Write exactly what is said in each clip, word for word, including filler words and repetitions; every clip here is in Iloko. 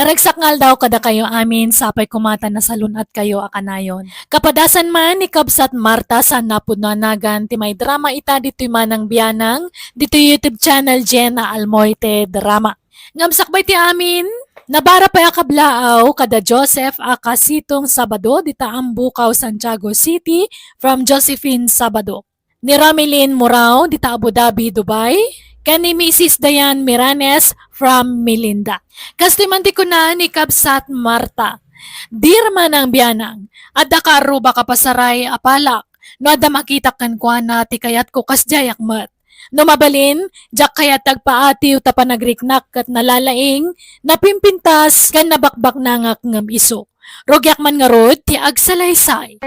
Ragsak nga aldaw kadakayo amin, sapay koma ta nasalun-atkayo a kanayon. Kapadasan man ni Kabsat Marta, saan a pudno a nagan ti maidrama ita ditoy Manang Bianang, ditoy YouTube channel Jenna Almoite Drama. Ngem sakbay ti amin, nabara pay a kablaaw kada Joseph a Kasitong Sabado dita Ambukaw, Santiago City, from Josephine Sabado. Ni Ramilin Murao dita Abu Dhabi, Dubai, ken ni Missus Diane Miranes from Melinda. Kastoy man ti kuna ni Kabsat Marta, "Dear Manang Bianang, adda kaarrubak a pasaray a palak. No adda makitak kenkuana ti kayatko, kasdiayak met. No mabalin, diak kayat ti agpaatiw ta panagriknak ket nalalaing, napimpintas, ken nabakbaknangak ngem isu. Rugiak man ngarud ti agsalaysay."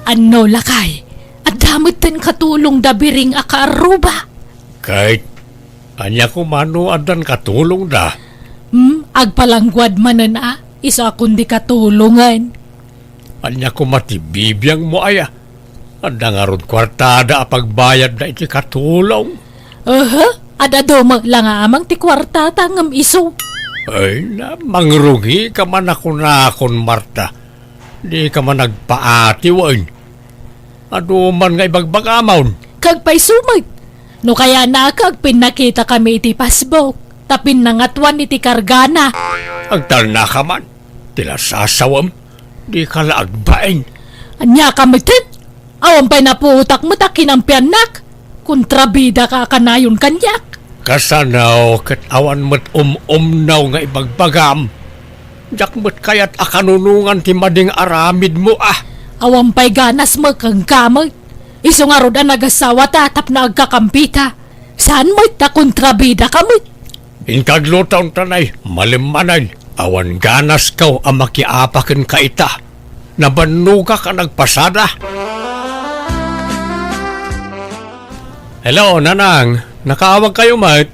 Anno, lakay, adda metten katulongda, biring a kaarruba? Ket ania koma no addan katulongda? Hmm, agpalangguad manen a, isu a kundi katulongen. Ania koma ti bibiangmo aya? Adda ngarud kuartada a pagbayadda iti katulong? Aha, ad-adu met la nga amang ti kuartata ngem isu. Ay na, mangrugika man a kunakon, Marta. Dika man agpaatiwen. Adu man nga ibagbagamon. Kagpayso met. No kayatna, agpinnakitakami iti Facebook, ta pinnangatoan iti kargana. Agtalnaka man. Ti lasasawem, dika la agbain. Ania ka metten? Awan pay napuotak met a kinampiannak. Kontrabidaka a kanayon kaniak. Kasano ket awan met um-umnaw nga ibagbagam? Diak met kayat a kanunongan ti madi nga aramidmo a. Awan pay ganas met kenka met. Isu ngarud a nagasawata tapno agkakampita. Saan met ta kontrabidaka met? Inka agluto, tanay, malimmanen. Awan ganasko a makiapa kenka ita. Nabannogak a nagpasada. Hello, Nanang. Nakaawagkayo met?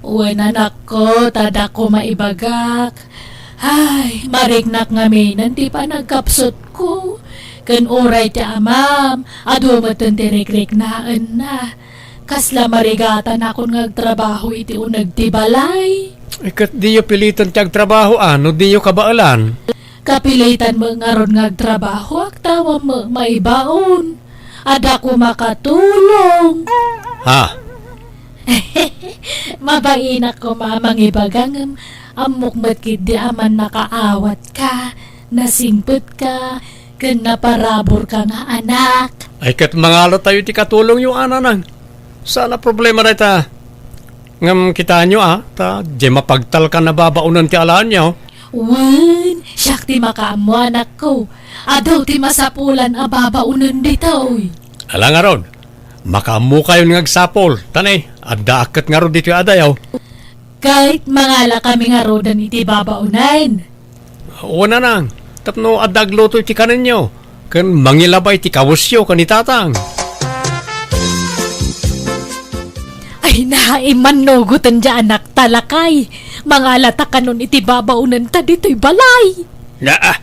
Wen, anakko, ta adda koma ibagak. Ay, mariknak ngamin ti panagkapsutko. Ken uray ti amam, adu metten ti rikriknaenna. Kasla marigatanakon nga agtrabaho iti uneg ti balay. Eh, ket diyo pilitan ti agtrabaho, a, no diyo kabaelan? Kapilitan met ngarud nga agtrabahoak, ta awan met maibaon. Adda koma katulong. Ha? Mabainak koma a mangibaga ngem ammok met ketdi a mannakaawatka, nasingpetka, ken naparaburka nga anak. Ay, ket mangalatayo ti katulongyo, a, Nanang. Saan a problema dayta. Ngem kitaenyo, a, ta diay mapagtalkan a babaonen ti alaenyo. Wen, siak ti makaammo, anakko. Adu ti masapulan a babaonen ditoy. Ala ngarud, makaammokayon nga agsapul. Ta ne, addaak ket ngarud ditoy adayo. Ket mangalakami ngaruden iti babaonen. Wen, Nanang, tapno adda agluto iti kanenyo, ken mangilabay ti kawesyo ken ni Tatang. Ay, naimmannugoten diay anakta, lakay. Mangalata kanon iti babaonenta ditoy balay. Naa,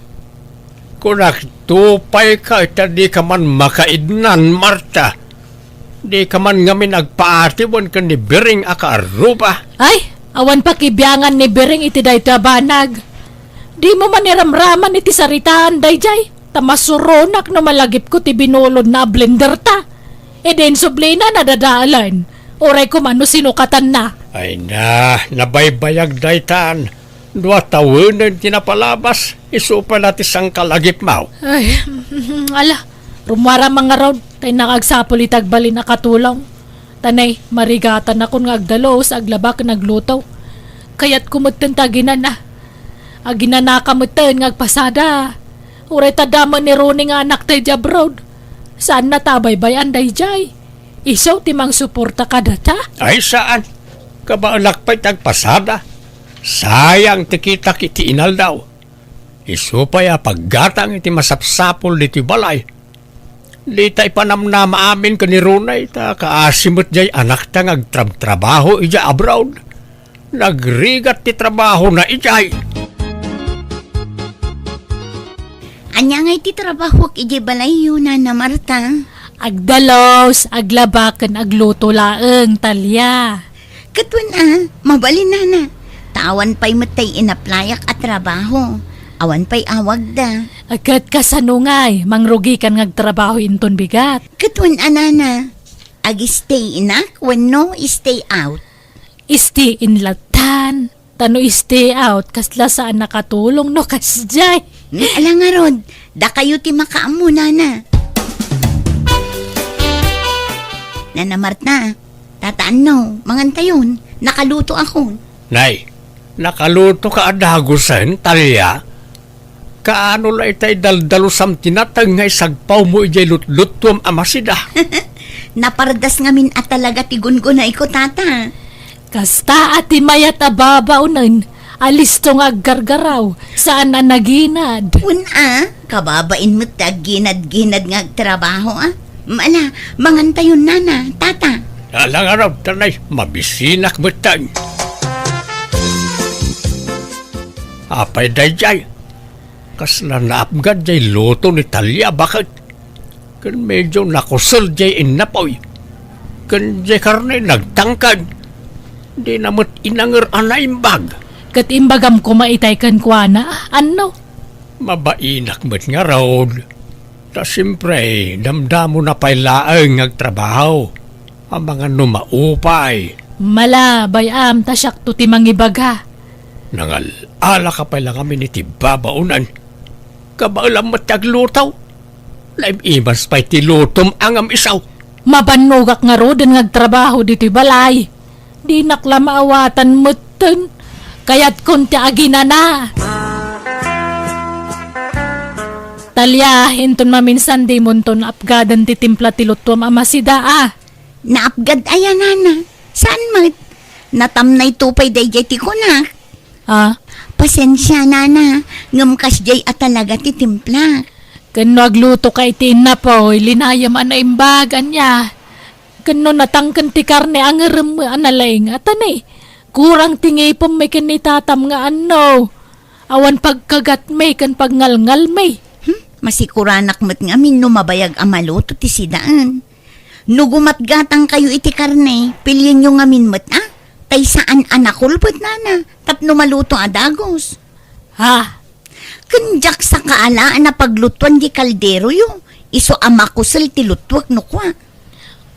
kunak, tupayka ta dika man makaidnan, Marta. Dika man ngamin agpaatiwen ken ni Biring a kaarruba. Ay, awan pakibiangan ni Biring iti daytoy a banag. Dimo man iramraman iti saritaan daydiay, ta masuronak no malagipko ti binulodna a blenderta. Idi insublina, nadadalan. Uray koma no sinukatanna. Ay na, nabaybayag daytan. Dua tawenen ti napalabas, isu pay la ti sangkalagipmo. Ay, ala, rummuaram man ngarud, ta innak agsapul iti agbalin a katulong. Ta ne, marigatanakon nga agdalus, aglaba ken agluto. Kayatko metten ti aginana. Aginanaka metten nga agpasada. Uray ta adda met ni Ronnie nga anakta idiay abroad. Saanna ta abaybay-an daydiay. Isu ti mangsuporta kadata? Ay, saan. Kabaelak pay ti agpasada. Sayang ti kitak iti inaldaw. Isu pay a paggatang iti masapsapul ditoy balay. Dita ipanamnama amin ken ni Ronnie ta kaasi met diay anakta nga agtrabtrabaho idiay abroad. Nagrigat ti trabahona idiay. Ania ngay ti trabahoak idiay balayyo, Nana Marta? Agdalus, aglaba, ken agluto laeng, Talia. Ket wen a, mabalin, nana. Ta awan pay met tay inaplayak a trabaho. Awan pay awagda. Ket kasano ngay, mangrugikan nga agtrabaho inton bigat? Ket wen a, nana. Ag-stay inak wenno stay out? Stay in lattan. Ta no stay out, kasla saan nakatulong no kasdiay. Ala ngarud, dakayo ti makaammo, nana. Nana Marta, tata Anno, mangantayon, nakalutoakon. Nay, nakalutoka a dagusen, Talia? Kaano la itay daldalusam ti nateng nga isagpawmo idiay lutluttuam a masida? Napardas ngamin a talaga ti gungunayko, tata. Kasta a ti mayat a babaonen a listo nga aggargaraw, saan a naginad. Wen a, kababain met ti agginad-ginad nga agtrabaho a. Ala, mangantayon, nana, tata. Ala ngarud, ta nay, mabisinak metten. Apay daydiay? Kasla naapgad jay luto ni Talia, baket. Ken medio nakusel jay innapoy. Ken jay karne nagtangkad. Dina met inanger a naimbag. Ket imbagam koma itay kenkuana, Anno? Mabainak met ngarud. Ta siempre, damdamona pay laeng nga agtrabaho. Amangan no maupay. Ala, bay-am, ta siakto ti mangibaga. Nangal-alaka pay la ngamin iti babaonen. Kabaelam met ti agluto. Naim-imas pay ti lutom a ngem isu. Mabannogak ngaruden nga agtrabaho ditoy balay. Dinak la maawatan metten. Kayatkon ti aginana. Talia, inton maminsan dimonto naapgaden ti timpla ti luttuam a masida a. Naapgad aya, nana? Saan met? Natamnayto pay daydiay ti kunak. Ah? Pasensia, nana, ngem kasdiay a talaga ti timplak. Ken no aglutoka iti innapoy, linayem a naimbag, ania? Ken no natangken ti karne, angerem a nalaing a tani. Kurang ti ngipem ken ni tatam nga Anno. Awan pagkagatmi ken pagngalngalmi. Hmm, masikuranak met ngamin no mabayag a maluto ti sidaen. No gumatgatangkayo iti karne, pilienyo ngamin met a, tay saan a nakulpet, nana, tapno maluto a dagus. Ha? Ken diak sakaala a napaglutuan di kalderoyo, isu a makusel ti lutuek no kua.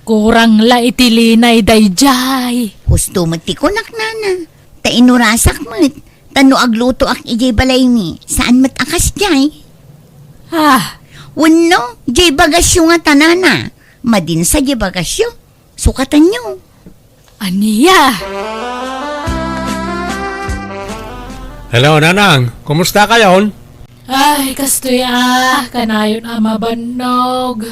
Kurang la iti linay daydiay. Husto met ti kunak, nana. Ta inurasak met. Ta no aglutoak idiay balaymi, saan met a kasdiay. Ah. Wenno, diay bagasyo ngata, nana. Madinsa diay bagasyo. Sukatanyo. Ania? Hello, Nanang. Kumusta kayon? Ay, kastoy a, kanayon a mabannog.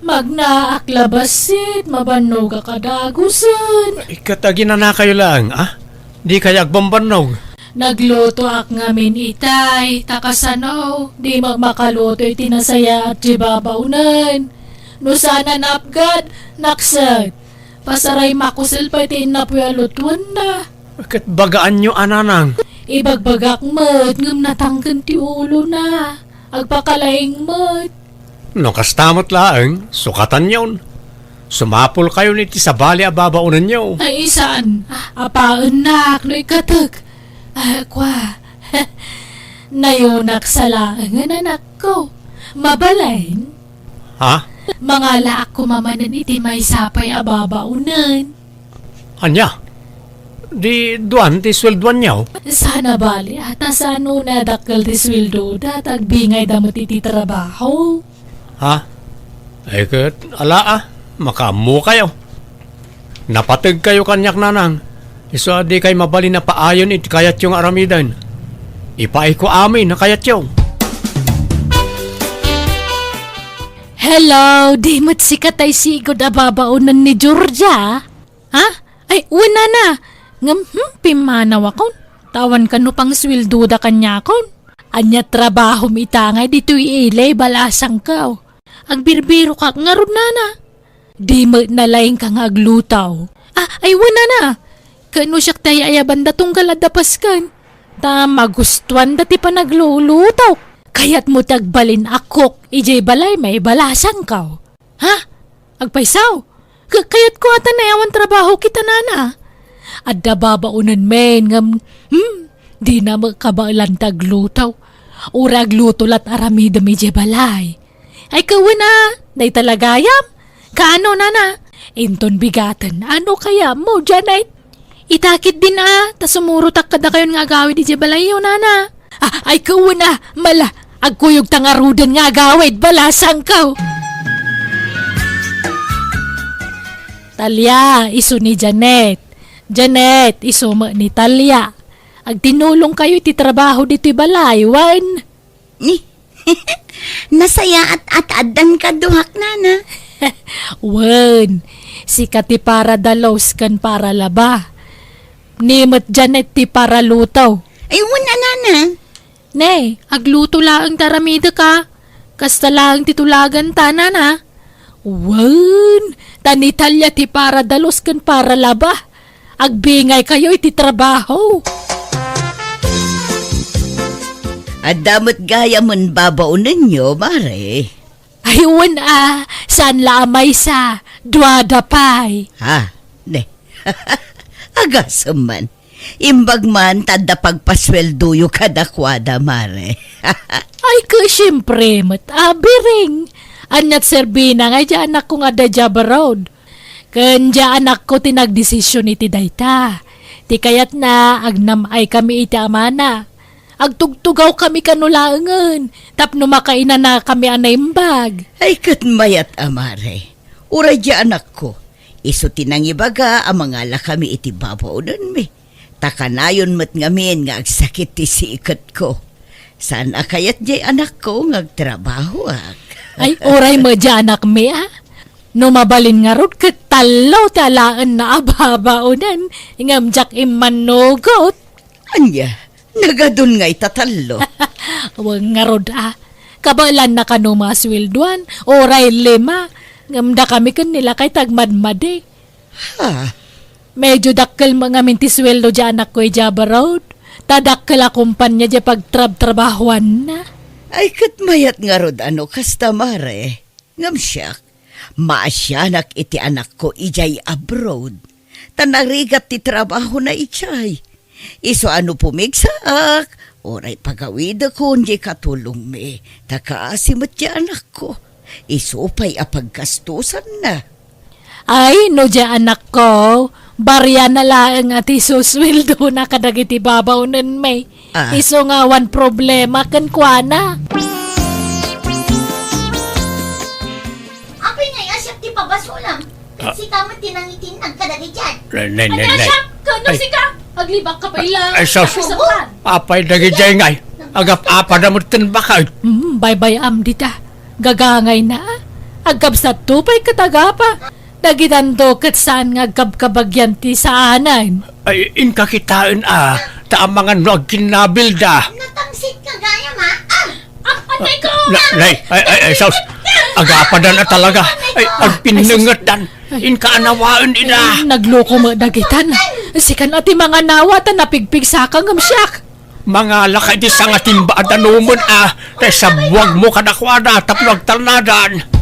Magnaak la bassit, mabannogak a dagusen. Ket aginanakayo laeng, a? Dikay agbambannog. Naglutoak ngamin itay, ta kasano, di met makaluto iti nasayaat ti babaonen. No saan a naapgad, nakset. Pasaray makusel pay ti innapoy a lutuenna. Ket bagaanyo a, Nanang? Ibagbagak met, ngem natangken ti ulona. Agpakalaing met. No kasta met laeng, sukatanyon. Sumapulkayon iti sabali a babaonenyo. Ay, saan? Apaennak no ikkatek. Ah, kua. Nayonak sa laengen, anakko. Mabalin? Ha? Mangalaak koma manen iti maysa pay a babaonen. Ania? Di duan ti sueldoanyo? Saan a bali, a, ta saan unay a dakkel ti sueldoda, ta agbingayda met iti trabaho. Ha? Ay ket, ala a, makaammokayo. Napategkayo kaniak, Nanang. Isu a dikay mabalin a paayon iti kayatyo nga aramiden. Ipaayko amin a kayatyo. Hello, di met sika tay sigud a babaonen ni Georgia? Ha? Ay, wen, nana. Ngem, hmm, pimmanawakon. Ta awan kano pangsueldoda kaniakon. Ania trabahom ita ngay ditoy ili, balasangko? Agbirbirokak ngarud, nana. Di met nalaingka nga agluto. Ah, ay, wen, nana. Ket no siak ti ay-ayabanda tunggal adda pasken. Ta magustuanda ti panagluluto. Kayatmo ti agbalin a cook idiay balay, balasangko? Ha? Agpayso? Ka-, kayatko a ta naawan trabaho kita, nana. Adda babaonen men ngem, hmm, dina met kabaelan ti agluto. Uray agluto la't aramidem idiay balay. Ay, kawen a, dayta la gayam. Kaano, nana? Inton bigaten, ano kayatmo, Janet? Ita ketdin a, ta sumurotak kadakayon nga agawid idiay balayyo, nana. Ah, ay, kawen a, mala, agkuyogta ngaruden nga agawid, balasangko. Talia, isu ni Janet. Janet, isu met ni Talia. Agtinulongkayo iti trabaho ditoy balay, wen? Ni, nasayaat a ta addan kaduak, nana. Wen, sika ti paradalos ken paralaba. Ni met Janet ti paraluto. Ay, wen a, nana. Ne, agluto laeng ti aramidek a. Kasta laeng ti tulaganta, nana. Wen, ta ni Talia ti paradalos ken paralaba. Agbingaykayo iti trabaho. Adda met gayamen babaonenyo, mare. Ay, wen a, saan la a maysa, duada pay. Ha? Ne. Agasem man. Imbag man ta adda pagpasueldoyo kadakuada, mare. Ay, ket siempre met, abiring. Aniat serbina nga idiay anakko nga adda idiay abroad? Ken diay anakko ti nagdesisyon iti dayta. Ti kayatna, agnam-aykami iti amana. Agtugtugawkami kano laengen tapno makainanakami a naimbag. Ay, ket mayat a, mare. Uray diay anakko, isu ti nangibaga a mangalakami iti babaonenmi. Ta kanayon met ngamin nga agsakit ti siketko. Saan a kayat diay anakko nga agtrabahoak. Ay, uray met diay anakmi a. No mabalin ngarud ket tallo ti alaenna a babaonen, ngem diak immannugot. Ania, nagadun ngay ta tallo? Wen ngarud a. Kabaelanna kano masueldoan, uray lima, ngem dakami ken ni lakay ti agmadmadi. Ha? Medyo dakkel met ngamin ti sueldo diay anakko idiay abroad. Ta dakkel a kompania diay pagtrabtrabahoanna. Ay, ket mayat ngarud a no kasta, mare. Ngem siak, maasianak iti anakko idiay abroad. Ta narigat ti trabahona idiay. Isu a no pumigsaak, uray pagawidekon diay katulongmi, ta kaasi met diay anakko. Isu pay a paggastosanna. Ay, no diay anakko, bariana laeng a ti susueldona kadagiti babaonenmi. Ah. Isu nga awan problema kenkuana. Apay ngay a siak ti pabasolam? Ah. Sika met ti nangitinnag kadagiti. Nay, nay, nay, nay. Ania siak? Kano sika? Aglibak ka pay la. Ay, sus. Apay dagiti ngay? Agap-apada met ken bakay. Mm, baybay-am dita. Gagangayna. Agkabsatto pay ket agapa. Dagidanto ket saan nga agkabkabagian ti saanen. Ay, inka kitaen a, ta amangan no agkinnabilda. Natangsit ka gayam a. Ah! Ah, atay ko! Na, nay, ay, ay, ay, sus. Agapadan a talaga. Ay, agpinnengetdan. Inka anawaen ida. Ay, nagluko met dagitan. Sikan a ti manganawa ta napigpigsaka ngem siak. Mangalaka iti sangatimba a danumen a, ta isabuagmo kadakuada tapno agtalnadan.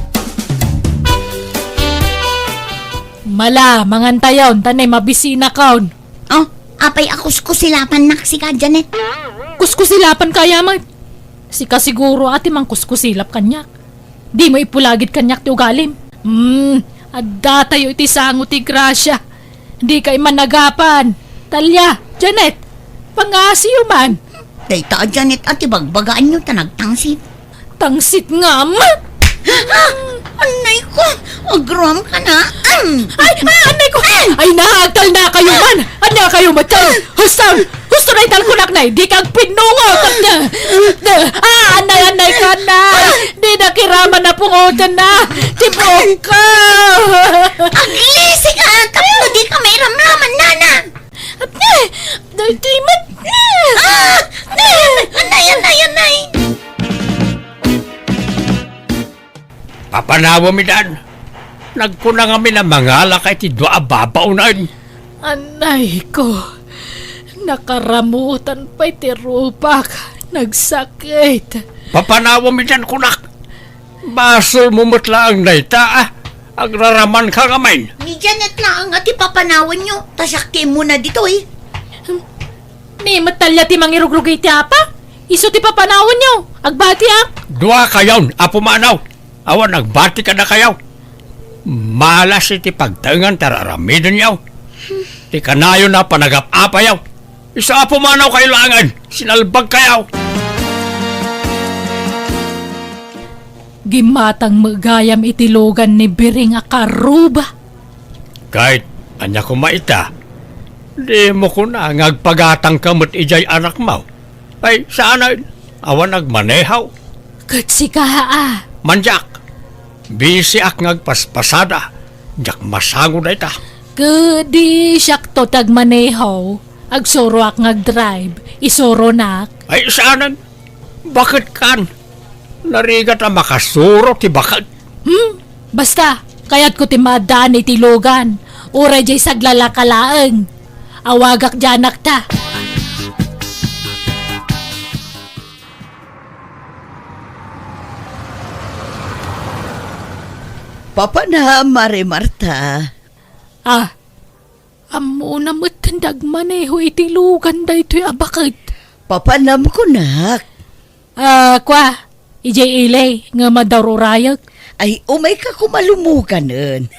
Mala, mangantayon, ta nay mabisinakon. Oh, apay a kuskusilapannak sika, Janet? Kuskusilapan kaya met? Sika siguro a ti mangkuskusilap kaniak. Dimo ipulagid kaniak ti ugalim. Hmm, addatayo iti sango ti grasia. Dikay managapan. Talia, Janet, pangasiyo man. Dayta a Janet a ti bagbagaanyo ta nagtangsit. Tangsit ngem? Ah! Annay ko! Agram ka na! Ay! Ah, annay ko! Ay na, agtalnakayo man! Ania kayo met? Husto! Husto na italkunak na, di ka agpinnungo! Ah, annay, annay ka na! Di na kiraman a pungotan na! Tibok ka! Aglisi ka! Tapno di ka mairamraman, nana! Apne! Daytoy met! Ah! Annay, annay, annay! Papanawemdan. Nagkuna ngamin a mangalaka iti dua a babaonen. Anay ko, nakaramutan pay ti rupak. Nagsakit. Papanawemdan kunak. Basolmo met laeng dayta, ah. Agraramanka ngamin. Ni Janet laeng a ti papanawenyo, ta siak ti immuna ditoy. Ni met talya ti mangirugrugay ti apa? Isu ti papanawenyo. Agbatiak. Duakayon a pumanaw. Awan agbati kadakayo. Malas iti pagtaengan ti ar-aramidenyo. Ti kanayon a panagap-apayo. Isu a pumanawkayo laengen. Sinalbagkayo. Gimmatang met gayam iti lugan ni Biring a karuba. Ket ania koma ita? Dimo kuna nga agpagatangka met idiay anakmo? Ay, saanen, awan agmaneho. Ket sika, a? Mandiak. Bisiak nga agpaspasada. Diak masango dayta. Ket di siakto ti agmaneho. Agsuroak nga agdrive. Isuronak. Ay, saanen? Baket kan? Narigat a makasuro ti baket. Hmm? Basta, kayatko ti maaddaan iti lugan. Uray diay saglalaka laeng. Awagak diay anakta. Papanam, Mare Marta. Ah, ammona met ken dagmaneho iti lugan daytoy a baket. Papanam kunak. Ah, kua, idiay ili, ngem adda ur-urayek. Ay, umayka koma lumuganen.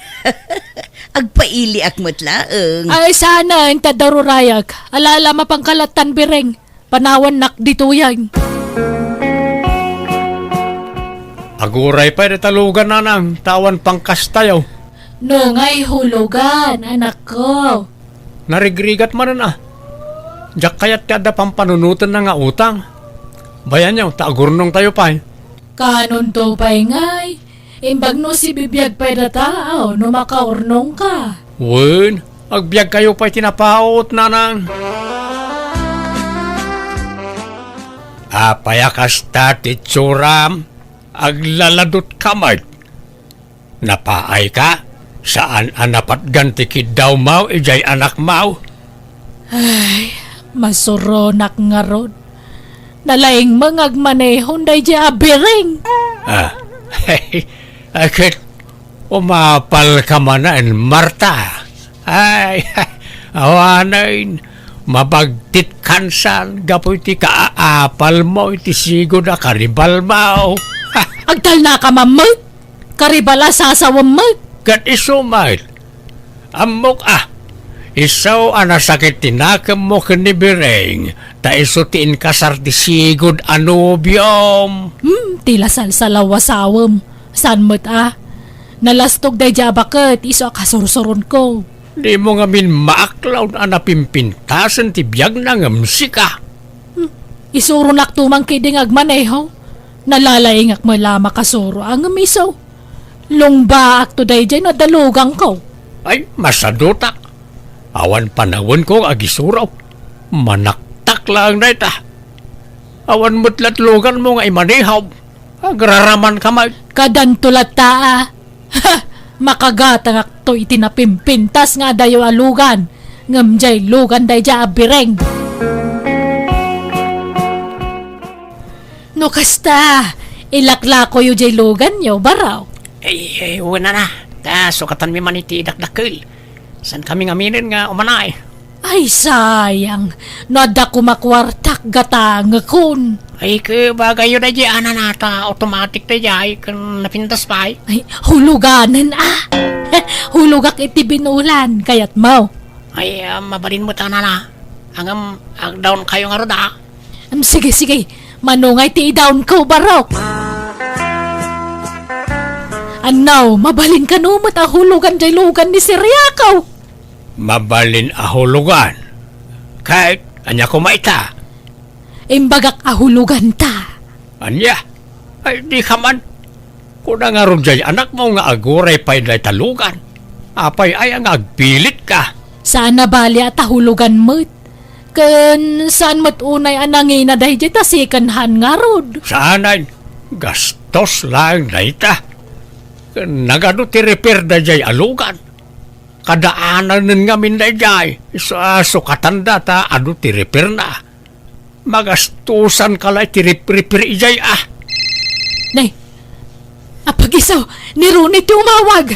Agpailiak met laeng. Ay, saanen, ta adda ur-urayek. Ala, ala, mapanka lattan, Biring. Panawannak ditoyen. Aguray pay dayta lugan, nanang, ta awan pangkastayo. No ngay hulugan, anakko. Narigrigat manen a. Diak kayat ti adda pampanunotenna nga utang. Bayanyo, ta agurnongtayo pay. Kanonto pay ngay? Imbag no sibibiag pay data, aw, no makaurnongka. Wen, agbiagkayo pay ti napaut, nanang. Apay a kasta ti itsuram? Aglaladutka met. Napaayka? Saan a napatgan ti kiddawmo idiay anakmo? Ay, masuronak ngarud. Nalaing met nga agmanehon daydiay a Biring. Ah, ay, ket umapalka manen, Marta. Ay, awanen, mabagtit kansan gapu iti kaapalmo iti sigud a karibalmo. Agtalnaka man met. Karibal a sasawem met. Ket isu met. Ammok a, isu a nasakit ti nakemmo ken ni Biring, ta isu ti inkasar ti sigud a nobiom. Hmm, ti lasalsalaw a sawem. Saan met a? Nalastog daydiay a baket, isu a kasursuronko. Dimo ngamin maaklaw a napimpintasen ti biagna ngem sika. Hmm, isuronakto man ketdi nga agmaneho. Nalalaingak met la a makasuro a ngem isu. Lungbaakto daydiay no adda luganko. Ay, masadutak. Awan panawenko nga agisuro. Manaktak laeng dayta. Awan met lat luganmo nga imanehom. Agraramanka met. Kadanto latta a. Ha! Makagatangakto iti napimpintas nga adayo a lugan, ngem diay lugan daydiay a Biring. No kasta, ilaklakoyo diay luganyo, Barok. Ay, ay, wen a. Ta sukatanmi man iti dakdakkel. Saankami ngaminen nga umanaay. Ay, sayang. No adda koma kuartak, gatangekon. Ay, ket bagayyo daydiay a nanang ta automatic daydiay ken napintas pay. Ay, huluganen a. Hulogak iti binulan, kayatmo? Ay, ah, mabalin met a nanang. Ngem, agdaonkayo ngarud a. Em, sige, sige. Mano ngay ti idaonko, Barok? Annaw, mabalin kano met a hulogan diay lugan ni Siriako? Mabalin a hulogan? Ket ania koma ita? Imbagak a huloganta. Ania? Ay, dika man. Kuna ngarud diay anakmo nga aguray pay dayta lugan. Apay aya nga agpilitka? Saan a bali a ta hulogan met. Ken saan met unay a nangina daydiay ta second hand ngarud. Saanen, gastos laeng dayta. Ken nagadu ti repair daydiay a lugan. Kadaananen ngamin daydiay, isu a sukatanda ta adu ti repairna. Magastosanka la iti rep-, repair idiay a. Nay, apagiso, ni Ronnie ti umawag.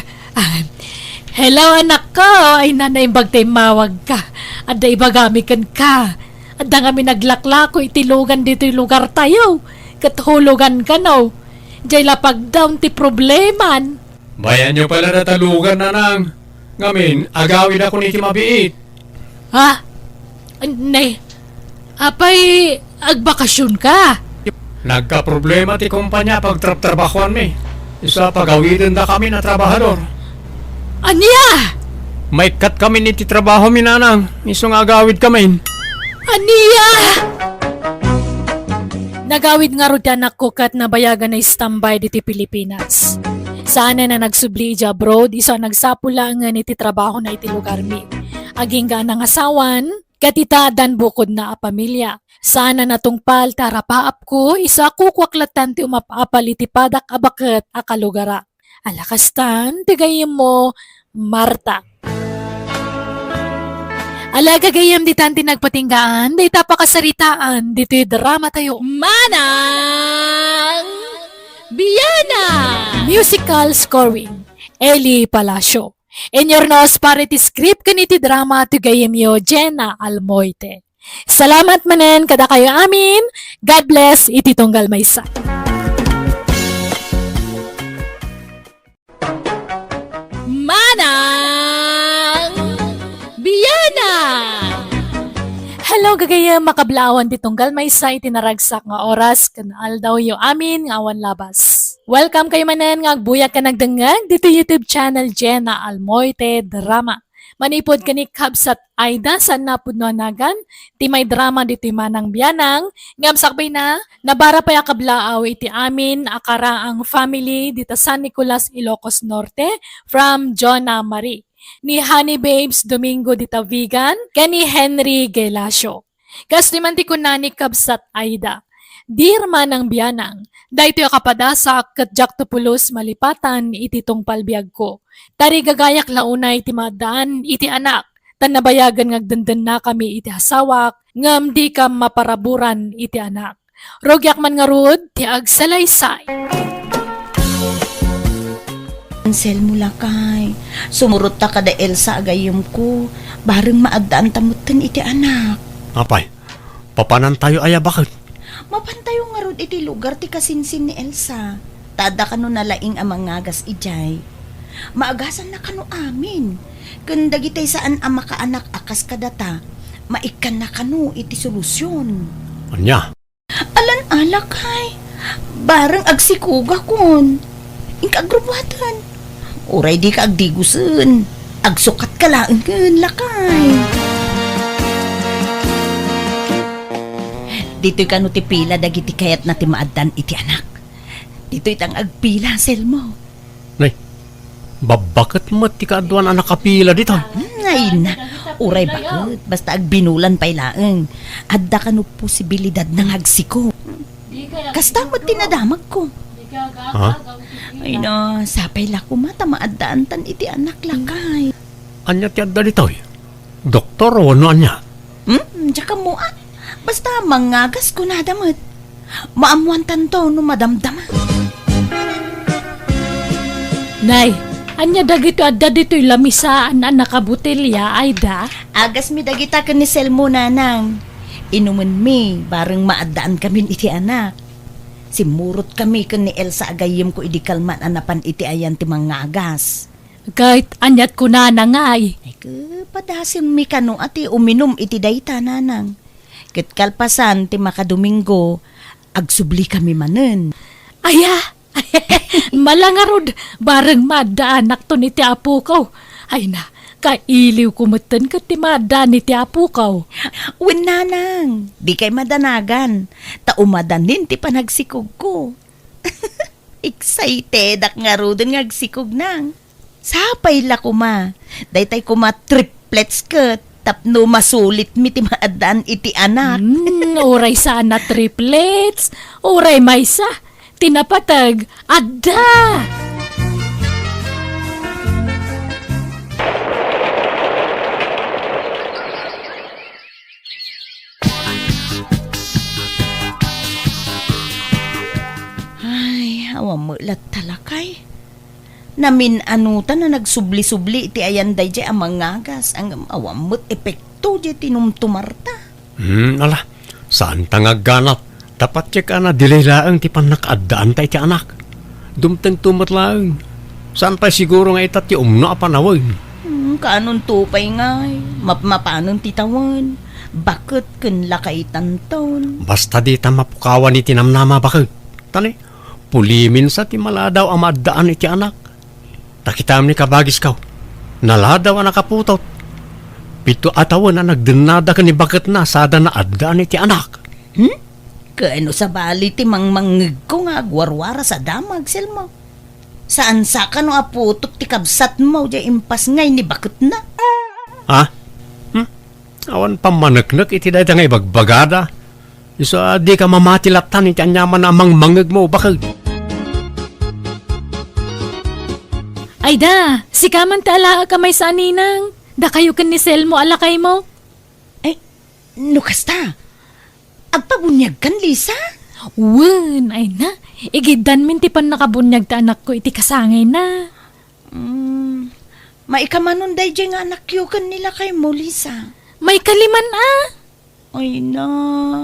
Hello, anakko! Ay, na, naimbag ta immawagka. Adda ibagami kenka. Adda ngamin naglaklako iti lugan ditoy lugartayo. Ket hulugan kano. Jay lapagdaw ti probleman. Bayanyo pay la data lugan, nanang. Ngamin, agawidakon iti mabiit. Ha? Nay, apay agbakasionka? Nagkaproblema ti kompania pagtrabtrabahuanmi. Isu a pagawidendakami a trabahador. Ania? Maikkatkamin iti trabahomi, nanang. Isu nga agawidkamin. Ania? Nagawid ngarud ti anakko ket nabayagan a standby ditoy Pilipinas. Saanen a nagsubli idiay abroad, isu a nagsapul laengen iti trabahona iti lugarmi. Agingga a nangasawan, ket ita addan bukodna a pamilia. Saan a natungpal ti arapaapko, isu a kukuak lattan ti umap-apal iti padak a baket a kalugara. Ala kastan, ti gayyemmo, Marta. Ala, gagayyem, ditan ti nagpatinggaan dayta pakasaritaan ditoy dramatayo. Manang Biana! Musical scoring, Eli Palacio. Inurnos para iti script ken iti drama ti gayyemyo, Jenna Almoite. Salamat manen kadakayo amin. God bless iti tunggal maysa. Manang Biana! Hello, gagayyem, makablaawan ti tunggal maysa iti naragsak nga oras ken aldawyo amin nga awan labas. Welcome kayo manen nga agbuyak ken agdengngeg ditoy YouTube channel Jenna Almoite Drama. Manipud ken ni Kabsat Aida, saan a pudno a nagan ti maidrama ditoy Manang Bianang, ngem sakbayna, nabara pay a kablaaw iti amin a karaang family dita San Nicolas, Ilocos Norte, from Jonah Marie, ni Honey Babes Domingo dita Vigan, ken ni Henry Gelacio. Kastoy man ti kuna ni Kabsat Aida, "Dear Manang Bianang, daytoy a kapadasak ket diakto pulos malipatan iti tungpal biagko. Tarigagayak la unay ti maaddaan iti anak, ta nabayagen nga agdendennakami iti asawak, ngem dika maparaburan iti anak. Rugiak man ngarud ti agsalaysay." Anselmo, lakay, sumurotta kada Elsa a gayyemko, bareng maaddaanta metten iti anak. Apay, papanantayo aya baket? Mapantayo ngarud iti lugar ti kasinsin ni Elsa. Ta adda kano nalaing a mangagas idiay. Maagasanna kano amin. Ken dagiti saan a makaanak a kas kadata, maikkanna kano iti solusion. Ania? Alan a, lakay. Bareng agsikogakon. Inka agrubuaten. Uray dika agdigosen. Agsukatka laengen, lakay. Ditoy kano ti pila dagiti kayatna ti maaddaan iti anak. Ditoy ta nga agpila, Selmo. Nay, babbaket met ti kaaduan a nakapila dita. Hmm, ay na, uray baket, basta agbinulan pay laeng. Adda kano posibilidad nga agsikog. Kasta met ti nadamagko. Ha? Ay na, sapay la koma ta maaddaantan iti anak, lakay. Ania ti adda ditoy? Doktor wenno ania? Hmm, diak ammo, ah. Basta mangagas kunada met. Maammoantanto no madamdama. Nay, ania dagitoy adda ditoy lamisaan a nakabotelya, Aida? Agasmi dagita ken ni Selmo, nanang. Inumenmi, bareng maaddaan kamin iti anak. Simmurotkami ken ni Elsa a gayyemko idi kalman a napan iti ayan ti mangagas. Ket aniat kunana ngay? Ay, ke, padasenmi kano a ti uminum iti dayta, nanang. Ket kalpasan ti makadomingo, agsublikami manen. Aya, mala ngarud, bareng maaddaanakton iti apokaw. Ay na, kailiwko metten ket ti maaddaan iti apokaw. Wen, nanang, dikay madanagan, ta umadanin ti panagsikogko. Excitedak ngaruden nga agsikog, nang. Sapay la koma. Daytay koma triplets ket tapno masulitmi ti maaddaan iti anak. Hmm, uray saan a triplets, uray maysa. Ti napateg, adda! Ay, awan met latta, lakay. Namin-anutan a nagsubli-subli iti ayan daydiay a mangagas, ngem awan met epekto diay tinumtumarta. Hmm, ala, saanta nga agganat. Ta patiek a na-delay laeng ti pannakaaddaanta iti anak. Dumtengto met laeng. Saan pay siguro nga ita ti umno a panawen? Hmm, kaanonto pay ngay? Mapmapanen ti tawen. Baket ken lakay tanton. Basta dita mapukawan iti namnama, baket. Tani, puliminsa ti maladaw a maaddaan iti anak. Ta kitam ni kabagiskaw, naladaw a nakaputot. Pito a tawen a nagdennada ken ni baketna sada naaddaan iti anak. Hmm? Ken no sabali ti mangmangngegko nga agwarwara sa damag, Selmo? Saan sa kano a putot ti kabsatmo diay impas ngay ni baketna? Ha? Hmm? Awan pammaneknek iti dayta nga ibagbagada. Isu a dika mamati lattan iti aniaman a mangmangngegmo, baket. Ayda, sika man ti alaek a maysa a ninang. Dakayo ken ni Selmo a lakaymo. Ay, no kasta, agpabuniagkan, Lisa? Wen, ay na. Igiddanmin ti pannakabuniag ti anakko iti kasangayna. Mm, maikamanon daydiay nga anakyo ken ni lakaymo, Lisa? Maikaliman a. Ay na,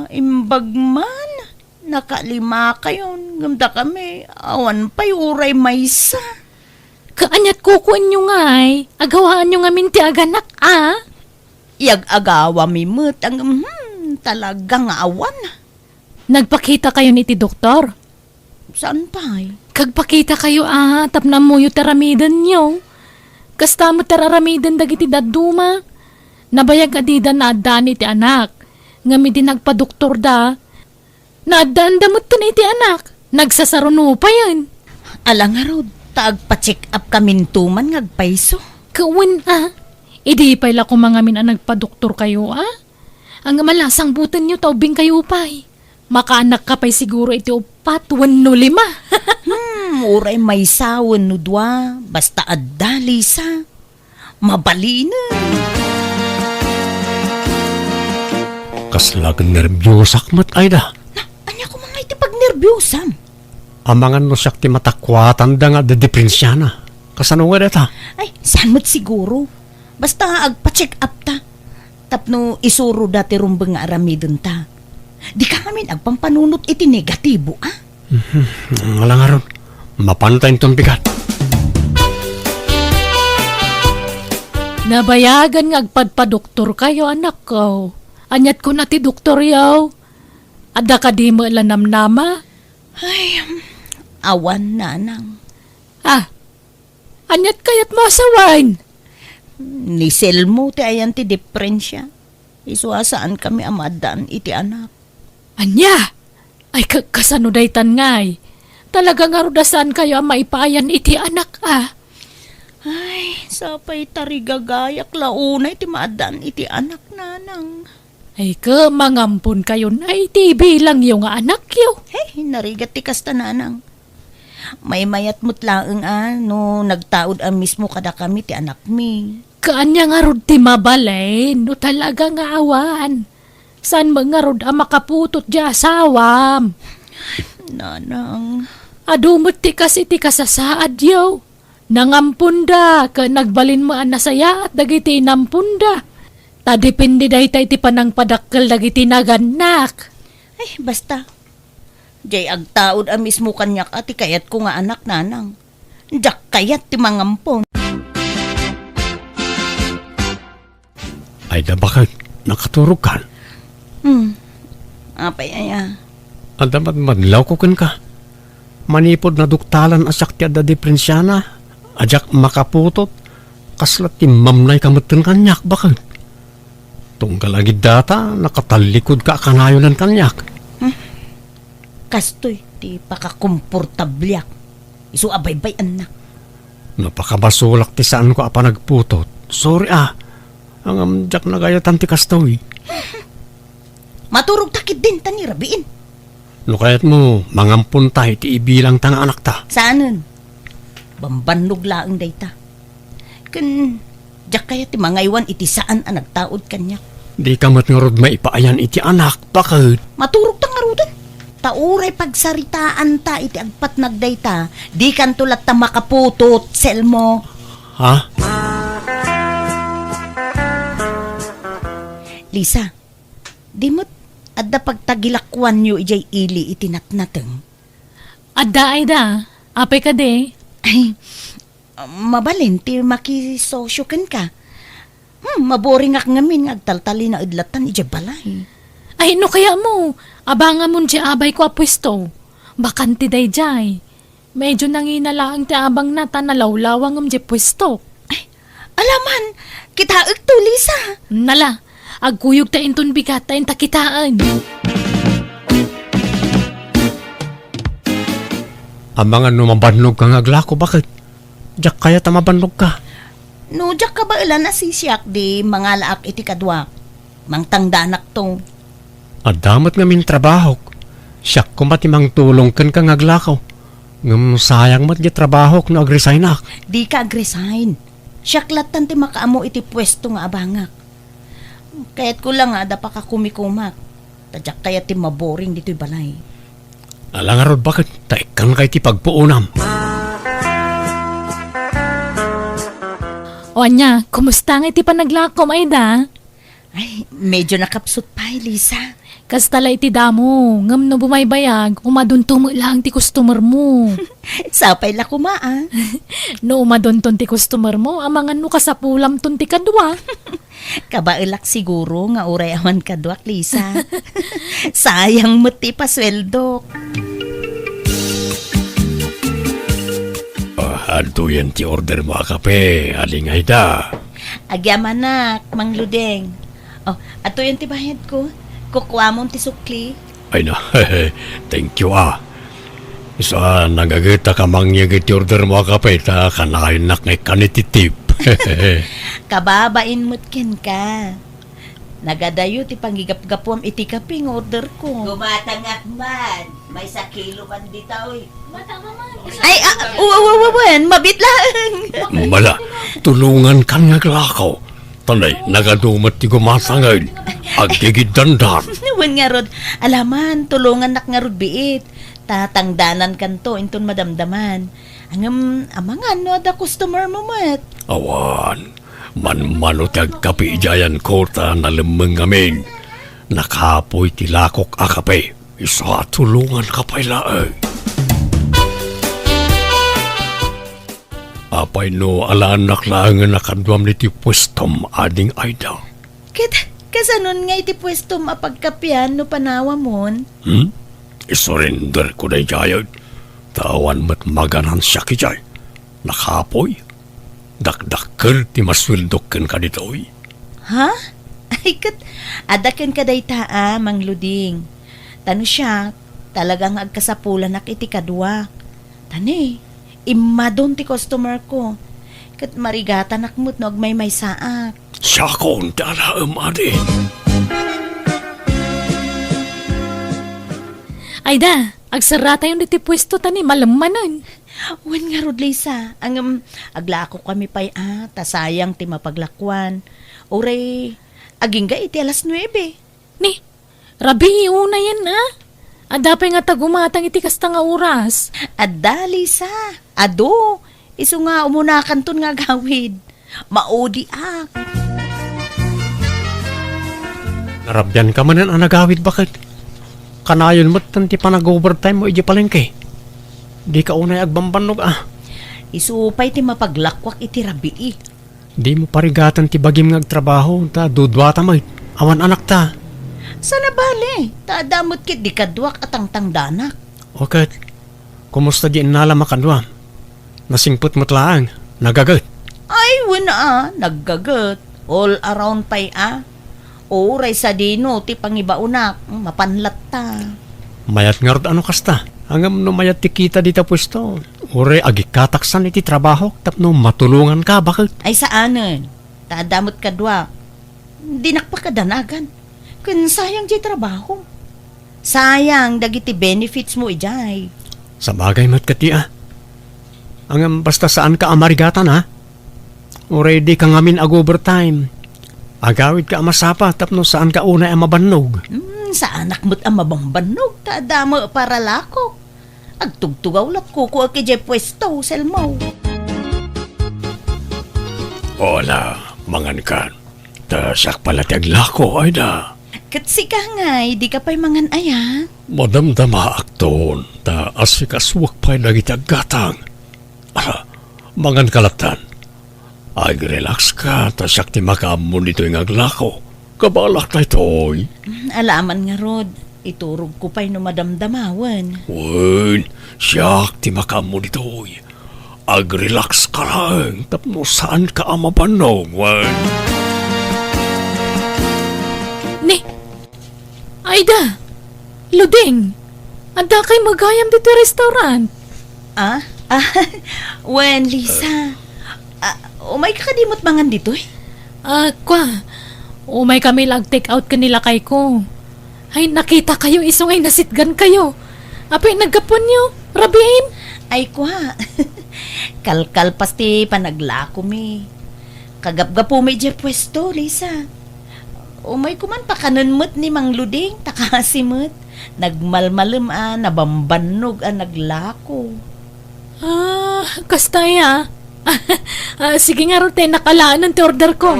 imbag man. Nakalima kayon, ngem dakami, awan pay uray maysa. Kaaniat kukuenyo ngay, agawaanyo ngamin ti aganak a? Iyag-agawami met, ngem, hmm, talaga nga awan. Nagpakita kayon iti doktor? Saan pay? Kagpakita kayo a, tapno ammoyo ti aramidenyo. Kasta met ti ar-aramiden dagiti dadduma. Nabayag a dida naaddaan iti anak. Ngem idi nagpadoktorda, naaddaanda metten iti anak. Nagsasaruno payen. Ala ngarud, ta agpa-check up kaminto man nga agpayso. Kawen a, idi pay la koma ngamin a nagpadoktor kayo a? Ngem ala, sangbutenyo ta ubbing kayo pay. Makaanakka pay siguro iti uppat wenno lima. Hmm, uray maysa wenno dua, basta adda, Lisa. Mabalinen. Kasla ket nerbiusak met, Ayda. Na, ania koma nga iti pagnerbiusam? Amangan no siak ti matakuatanda nga adda diprensiana. Kasano nga dayta? Ay, saan met siguro? Basta agpa-check up ta. Tapno isuroda ti rumbeng nga aramidenta. Dika ngamin agpampanunot iti negatibo, a? Mhm. Ala ngarud, mapanta inton bigat. Nabayagan nga agpadpadoktor kayo, anakko. Aniat kuna ti doktoryo? Adda kadi met la namnama? Ay, awan, nanang. Ah, aniat kayatmo a sawen? Ni Selmo ti ayan ti diprensia. Isu a saankami a maaddaan iti anak. Ania? Ay, ka-, kasano daytan ngay? Talaga ngarud a saankayo a maipaayan iti anak a? Ay, sapay tarigagayak la unay ti maaddaan iti anak, nanang. Ay, ket mangamponkayon a iti ibilangyo nga anakyo. Hey, narigat ti kasta, nanang. Maymayat met laeng a no nagtaud a mismo kadakami ti anakmi. Kaanya ngarud ti mabalin no talaga nga awan? Saan met ngarud a makaputot ti asawam? Nanang. Adu met ti kas iti kasasaadyo. Nangamponda, ket nagbalin met a nasayaat dagiti inamponda. Ta depende dayta iti panangpadakkel dagiti nagannak. Ay, basta. Jay agtaud a mismo kaniak a ti kayatko nga anak, nanang. Diak kayat ti mangampon. Ayda, baket, nakaturogkan? Hmm. Apay aya? Adda madmadlawko kenka. Manipud naduktalan a siak ti adda diprensiana, a diak makaputot, kasla timmamnayka metten kaniak, baket. Tunggal agid data, nakatallikudka a kanayonan kaniak. Hmm. Kastoy ti pakakomportabliak. Isu a baybay-annak. No pakabasolak ti saanko a panagputot, sorry a. Ngem diak nagayatan ti kastoy. Maturogta ketdin ta ni rabiin. No kayatmo, mangamponta iti ibilangta nga anakta. Saanen. Bambannog laeng dayta. Ken diak kayat ti mangaywan iti saan a nagtaud kaniak. Dika met ngarud maipaayan iti anak, baket. Maturogta ngaruden. Ta uray pagsaritaanta iti agpatnag dayta, dikanto latta makaputot, Selmo. Ha? Lisa, di met adda pagtagilakuanyo idiay ili iti natnateng? Adda, Aida. Apay kadi? Ay, mabalin ti makisosyo kenka. Hmm, maboringak ngamin nga agtaltalinaed lattan idiay balay. Ay, no kayatmo, abangamon diay abayko a puesto. Bakante daydiay. Medyo nangina laeng ti abangna ta nalawlawa ngem diay puesto. Ay, alaman, kitaekto, Lisa. Nala, agkuyogta inton bigat ta inta kitaen. Amangan no mabannogka nga aglako, baket? Diak kayat a mabannogka. No diak kabaelan a sisiak, di mangalaak iti kaduak. Mangtangdanakto. Adda met ngamin trabahok. Siak koma ti mangtulong kenka nga aglako. Ngem sayang met ti trabahok no agresignak. Dika agresign. Siak lattan ti makaammo iti puesto nga abangak. Kayatko la nga adda pakakumikumak. Ta diak kayat ti maboring ditoy balay. Ala ngarud, baket, ta ikkanka iti pagpuonam. O ania, kumusta nga iti panaglakom, Aida? Ay, medyo nakapsut pay, Lisa. Kasta la iti damo, ngem no bumaybayag, umadonto met laeng ti customer mo. Sapay la koma, a. No umadonton ti customer mo, amangan no kasapulamton ti kadua. Kabaelak siguro nga uray awan kaduak, Lisa. Sayang met ti pasueldok. Ah, adtoyen ti order mo a kape, Aling Aida. Agyamanak, Mang Ludeng. Oh, adtoyen ti bayadko. Kukuamon ti sukli. Ay na, thank you, ah. Isu a, nagagetak a mangyeg iti order mo a kape, ta kanayonnak nga ikkan iti tip. Kababain met kenka. Nagadayo ti pangigapgapuam iti kape nga order ko. Gumatangak man. Maysa kilo man ditoy. Ay, ah, wa-, wa-, wa-, wen, mabit laeng. Mala, tulongankan nga aglako. Tanay, nagadu met ti gumatanged. Aggigiddandan. Wen ngarud, alaman, tulongannak ngarud biit. Ta tangdanankanto inton madamdaman. Ngem, amangan no adda customer mo met. Awan, manmano ti agkape idiayanko ta nalemmeng ngamin. Nakapoy ti lakok a kape. Isu a, tulonganka pay laeng. Apay no alaennak laengen a kaduam iti puestom, Ading Aida? Ket kasanon nga iti puestom a pagkapean no panawamon? Hmm? Isurenderko daydiay, ta awan met maganansiak idiay. Nakapoy. Dakdakkel ti masueldok kenka ditoy. Ha? Ay, ket adda kenka dayta a, Mang Luding. Ta no siak, talaga nga agkasapulanak iti kaduak. Ta ni, immadon ti customer ko. Ket marigatanak met no agmaymaysaak. Siakon ti alaem, adi. Aida, agsarratayon ditoy puesto ta ni malemmanen. Wen ngarud, Lisa, ngem aglakokami pay a, ta sayang ti mapaglakuan. Uray, agingga iti alas nuebe. Ni, rabii unayen a? Adda pay ngata gumatang iti kasta nga oras? Adda, Lisa. Adu, isu nga umunakanton nga agawid. Maudiak. Narabianka manen a nagawid, baket? Kanayon met ti panag-overtime mo idiay palengke. Dika unay agbambannog a. Isu pay ti mapaglakuak iti rabii. Dimo parigaten ti bagim nga agtrabaho, ta duduata met. Awan anakta. Saan a bale, ta adda met ketdi kaduak a tangtangdanak. O ket, kumusta di innalam a kaduam? Nasingpet met laeng, nagaget. Ay, wen a, naggaget. All around pay a. Uray sadino ti pangibaonak, mapan latta. Mayat ngarud a no kasta. Ngem no mayat ti kita dita puesto, uray agikkataksan iti trabahok tapno matulonganka, baket? Ay, saanen. Ta adda met kaduak. Dinak pakadanagan. Ken sayang diay trabaho. Sayang dagiti benefits mo idiay. Sabagay met kadi a. Ngem basta saanka a marigatan a. Uray dika ngamin ag-overtime. Agawidka a masapa tapno saanka unay a mabannog. Hmm, Saanak met a mabambannog ta adda met paralakok. Agtugtugaw latko ko idiay puesto, Selmo. Hola, mangankan. Ta siak pay la ti aglako, Aida. Ket sika ngay, dika pay mangan aya? Madamdamaakton, ta asikasuak pay dagiti aggatang. Ah, manganka lattan. Agrelaxka, ta siak ti makaammo ditoy nga aglako. Kabaelak daytoy. Mm, alaman ngarud, iturogko pay no madamdamawen. Wen, siak ti makaammo ditoy. Agrelaxka laeng tapno saanka a mabannog, wen. Ni, Aida, Luding, addakay met gayam ditoy restaurant? Ah? Ah, wen, Lisa. Ah, umayka kadi met mangan ditoy? Ah, kua, umaykami la ag-take out ken ni lakayko. Ay, nakitakayo isu nga inasitgankayo. Apay, naggapuanyo, rabiin? Ay, kua. Kalkalpas ti panaglakomi. Kagapgapumi idiay puesto, Lisa. Umayko man pakanen met ni Mang Luding, ta kasi met. Nagmalmalem a nabambannog a naglako. Ah, kasta aya. Ah, sige ngarud, ta nakalaenan ti orderko.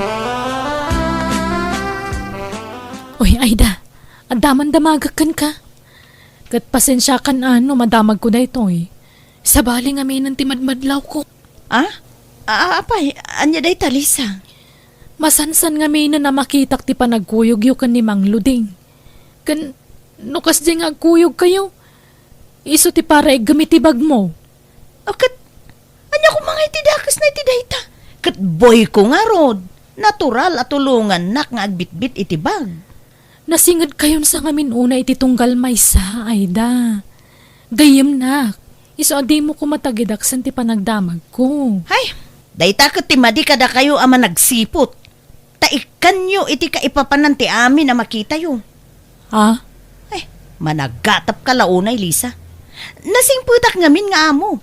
Uy, Aida, adda man damagek kenka. Ket pasensiakan a no madamagko daytoy. Sabali ngaminen ti madmadlawko. Ah? Ah, apay, ania dayta, Lisa? Masansan ngaminen a makitak ti panagkuyogyo ken ni Mang Luding. Ken no kasdiay nga agkuyogkayo, isu ti para iggem iti bagmo. O ket, ania koma nga iti dakesna iti dayta? Ket boyko ngarud, natural a tulongannak nga agbitbit iti bag. Nasingedkayon sa ngamin unay iti tunggal maysa, Aida. Gayyemnak, isu a dimo koma tagidaksen ti panagdamagko. Hay, dayta ket ti madi kadakayo a managsiput. Ta ikkanyo iti kaipapanan ti amin a makitayo. Ah? Ay, managgatapka la unay, Lisa. Nasingpetak ngamin nga amo.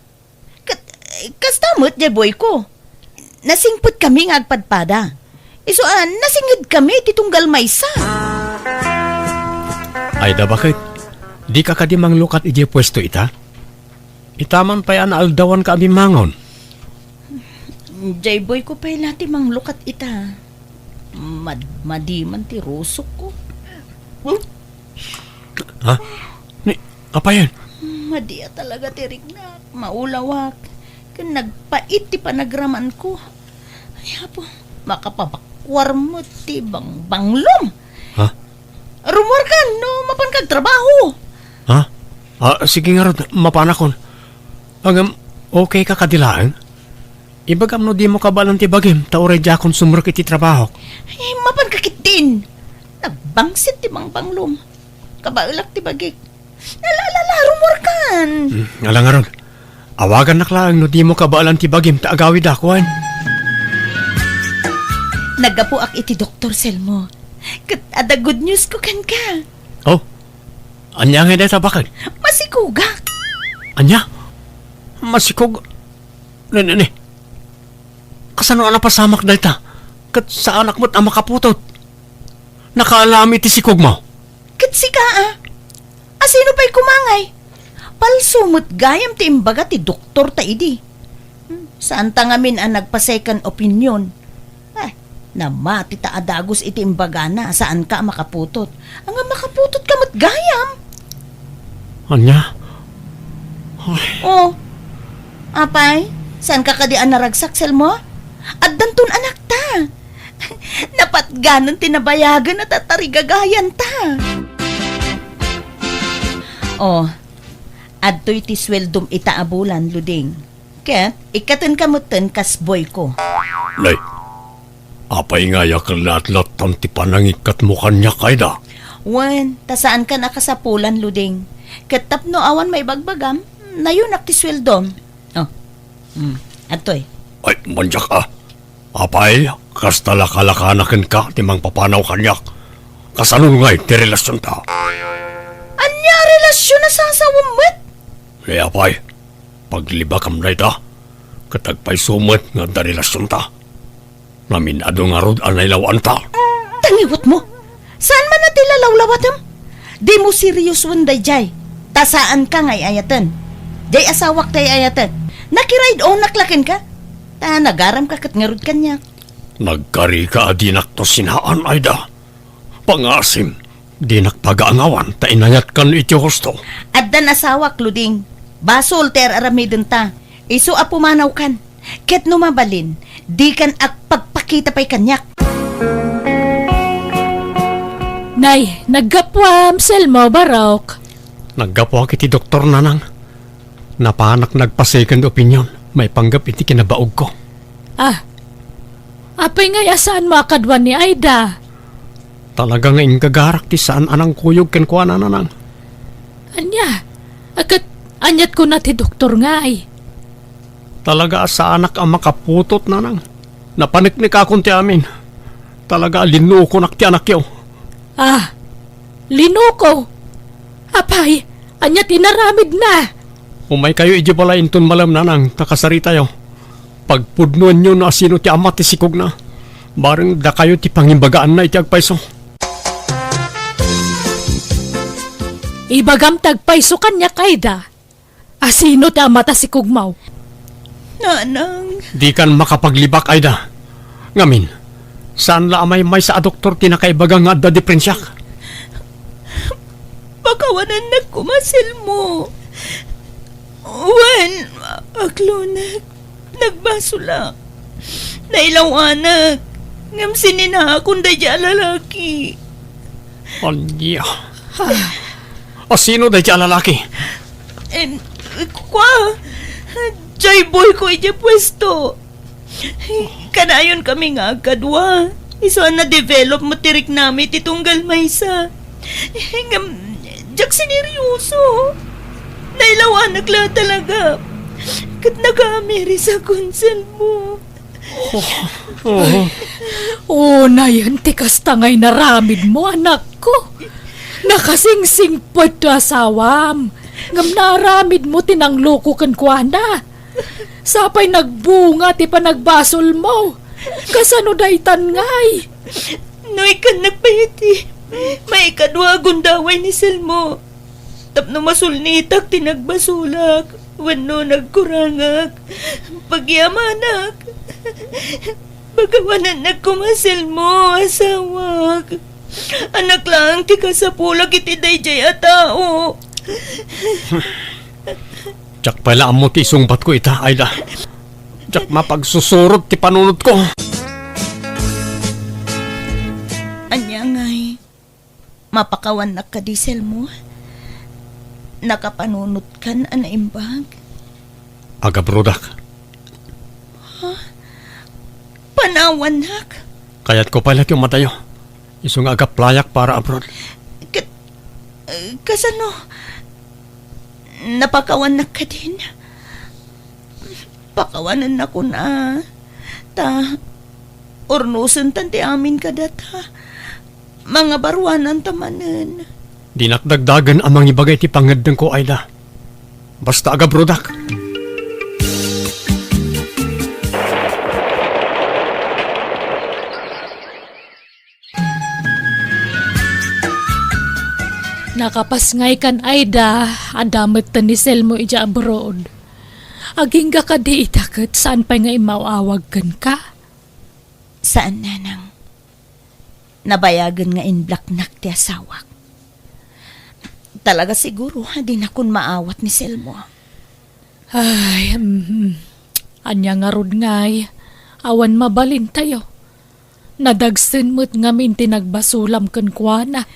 Ket, eh, kasta met, diay boyko. Nasingpetkami nga agpadpada. Isu a, nasingedkami ti tunggal maysa. Aida, baket? Dika kadi manglukat idiay puesto ita? Ita man pay a naaldawanka a bimmangon. Diay boyko pay la ti manglukat ita. Mad-, madi man ti rusokko. Ha? Ni, apayen? Madi a talaga ti riknak, maulawak, ken nagpait ti panagramanko. Ay, Apo, makapabakuar met ti bangbanglom. Ha? Rumuarkan no mapanka agtrabaho. Ha? Ah, sige ngarud, mapanakon. Ngem, okay ka kadi laeng? Ibagam no dimo kabaelan ti bagim, ta uray diakon sumrek iti trabahok. Eh, mapanka ketdin. Nagbangsit ti bangbanglom. Kabaelak ti bagik. Ala, ala, ala, rumuarkan. Hmm, ala ngarud. Awagannak laeng no dimo kabaelan ti bagim ta agawidak, wen. Naggapuak iti doktor, Selmo. Ket adda good news ko kenka. Oh? Ania ngay dayta, baket? Masikogak. Ania? Masikog-, ne, ne, ne. Kasano a napasamak dayta? Ket saanak met a makaputot. Nakaalam iti sikogmo? Ket sika, a? Asino pay koma ngay? Palso met gayam ti imbaga ti doktorta idi. Hmm, saanta ngamin a nagpa-second opinion. Eh, namati ta a dagus iti imbagana, saanka a makaputot. Ania, makaputotka met gayam. Ania? Ay. Oh. Apay, saanka kadi a naragsak, Selmo? Addanton anakta. Napatganen ti nabayagen a tatarigagayanta. Oh, adtoy ti sueldom ita a bulan, Luding. Ket ikkatenka metten kas boyko. Nay, apay ngay a ket latlattan ti panangikkatmo kaniak, Aida? Wen, ta saankan a kasapulan, Luding. Ket tapno awan maibagbagam, nayonak ti sueldom. Oh, hmm, adtoy. Ay, manyak a. Apay, kasta lakalakana kenka ti mangpapanaw kaniak. Kasano ngay ti relasionta? Ania a relasion a sasawem met? Ni apay, paglibakam dayta, ket agpayso met nga adda relasionta. Namin-adu ngarud a nailawanta. Tangiwetmo, saan man a ti lalawlawatem? Dimo seriosoen daydiay, ta saanka nga ay-ayaten. Diay asawak ti ay-ayatek. Nakiraydonak la kenka, ta nagaramka ket ngarud kaniak. Nagkarika a dinakto sinaan, Aida. Pangasim, dinak pagaangawan ta inayatkan iti husto. Addan asawak, Luding. Basol ti ar-aramidenta. Isu a pumanawkan. Ket no mabalin, dikan agpagpakita pay kaniak. Nay, naggapuam, Selmo, Barok. Naggapuak iti doktor, nanang. Napanak nagpa-second opinion maipanggep iti kinabaogko. Ah, apay ngay a saanmo a kaduan ni Aida? Talaga nga inggagarak ti saan a nangkuyog kenkuana, nanang. Ania? A ket aniat kuna ti doktor ngay? Talaga a saanak a makaputot, nanang. Napaneknekakon ti amin. Talaga a linukonak ti anakyo. Ah, linuko? Apay, ania ti inaramidna? Umaykayo idiay balay inton malem, nanang, ta kasaritayo. Pagpudnoenyo no asino ti ama ti sikogna. Bareng dakayo ti pangimbagaanna iti agpayso. Ibagam ti agpayso kaniak, Aida. Asino ti ama ta sikogmo? Nanang. Dikan makapaglibak, Aida. Ngamin, saan la a maymaysa a doktor ti nakaibaga nga adda diperensiak? Pakawanannak koma, Selmo. Wen, aklonek, nagbasolak. Nailawanak. Ngem sininaakon daydiay a lalaki. Ania? Asino daydiay a lalaki? Em, kua, jay boyko idiay puesto. Kanayon kami nga agkadua. Isu a na-develop met ti riknami ti tunggal maysa. Ngem, diak sineryoso. Nailawanak la talaga. Ket nakaamiris a konsel mo. Oh, oh. Unayen ti kasta nga inaramidmo, anakko. Nakasingsingpet ti asawam. Ngem naaramidmo ti nangloko kenkuana. Sapay nagbunga ti panagbasolmo. Kasano daytan ngay? No ikkannak pay iti maikadua a gundaway ni Selmo. Tapno masulnitak ti nagbasolak wenno nagkurangak, pagyamanak, pakawanannak koma, Selmo, asawak. Anak laeng ti kasapulak iti daydiay a tao. Diak pay la ammo ti isungbatko ita, Aida. Diak mapagsusurot ti panunotko. Ania ngay? Mapapawannak kadi, Selmo? Nakapanunotkan a naimbag? Agabrodak. Ha? Panawannak? Kayatko pay la ti umadayo. Isu nga agaplayak para abroad. Ka-, kasano? Napakawannak kadin? Pakawanennakon a. Ta, urnosentan ti amin kadata. Mangabaruananta manen. Dinak dagdagen a mangibaga iti pangeddengko, Aida. Basta agabrodak. Nakapas ngay kan Aida, adda metten ni Selmo idiay abroad. Agingga kadi ita ket saan pay nga immaw-awag kenka? Saan, nanang. Nabayagen nga inblaknak ti asawak. Talaga siguro, dinakon maawat ni Selmo. Ay, mhm. Ania ngarud ngay, awan mabalintayo. Nadagsen met ngamin ti nagbasolam kenkuana.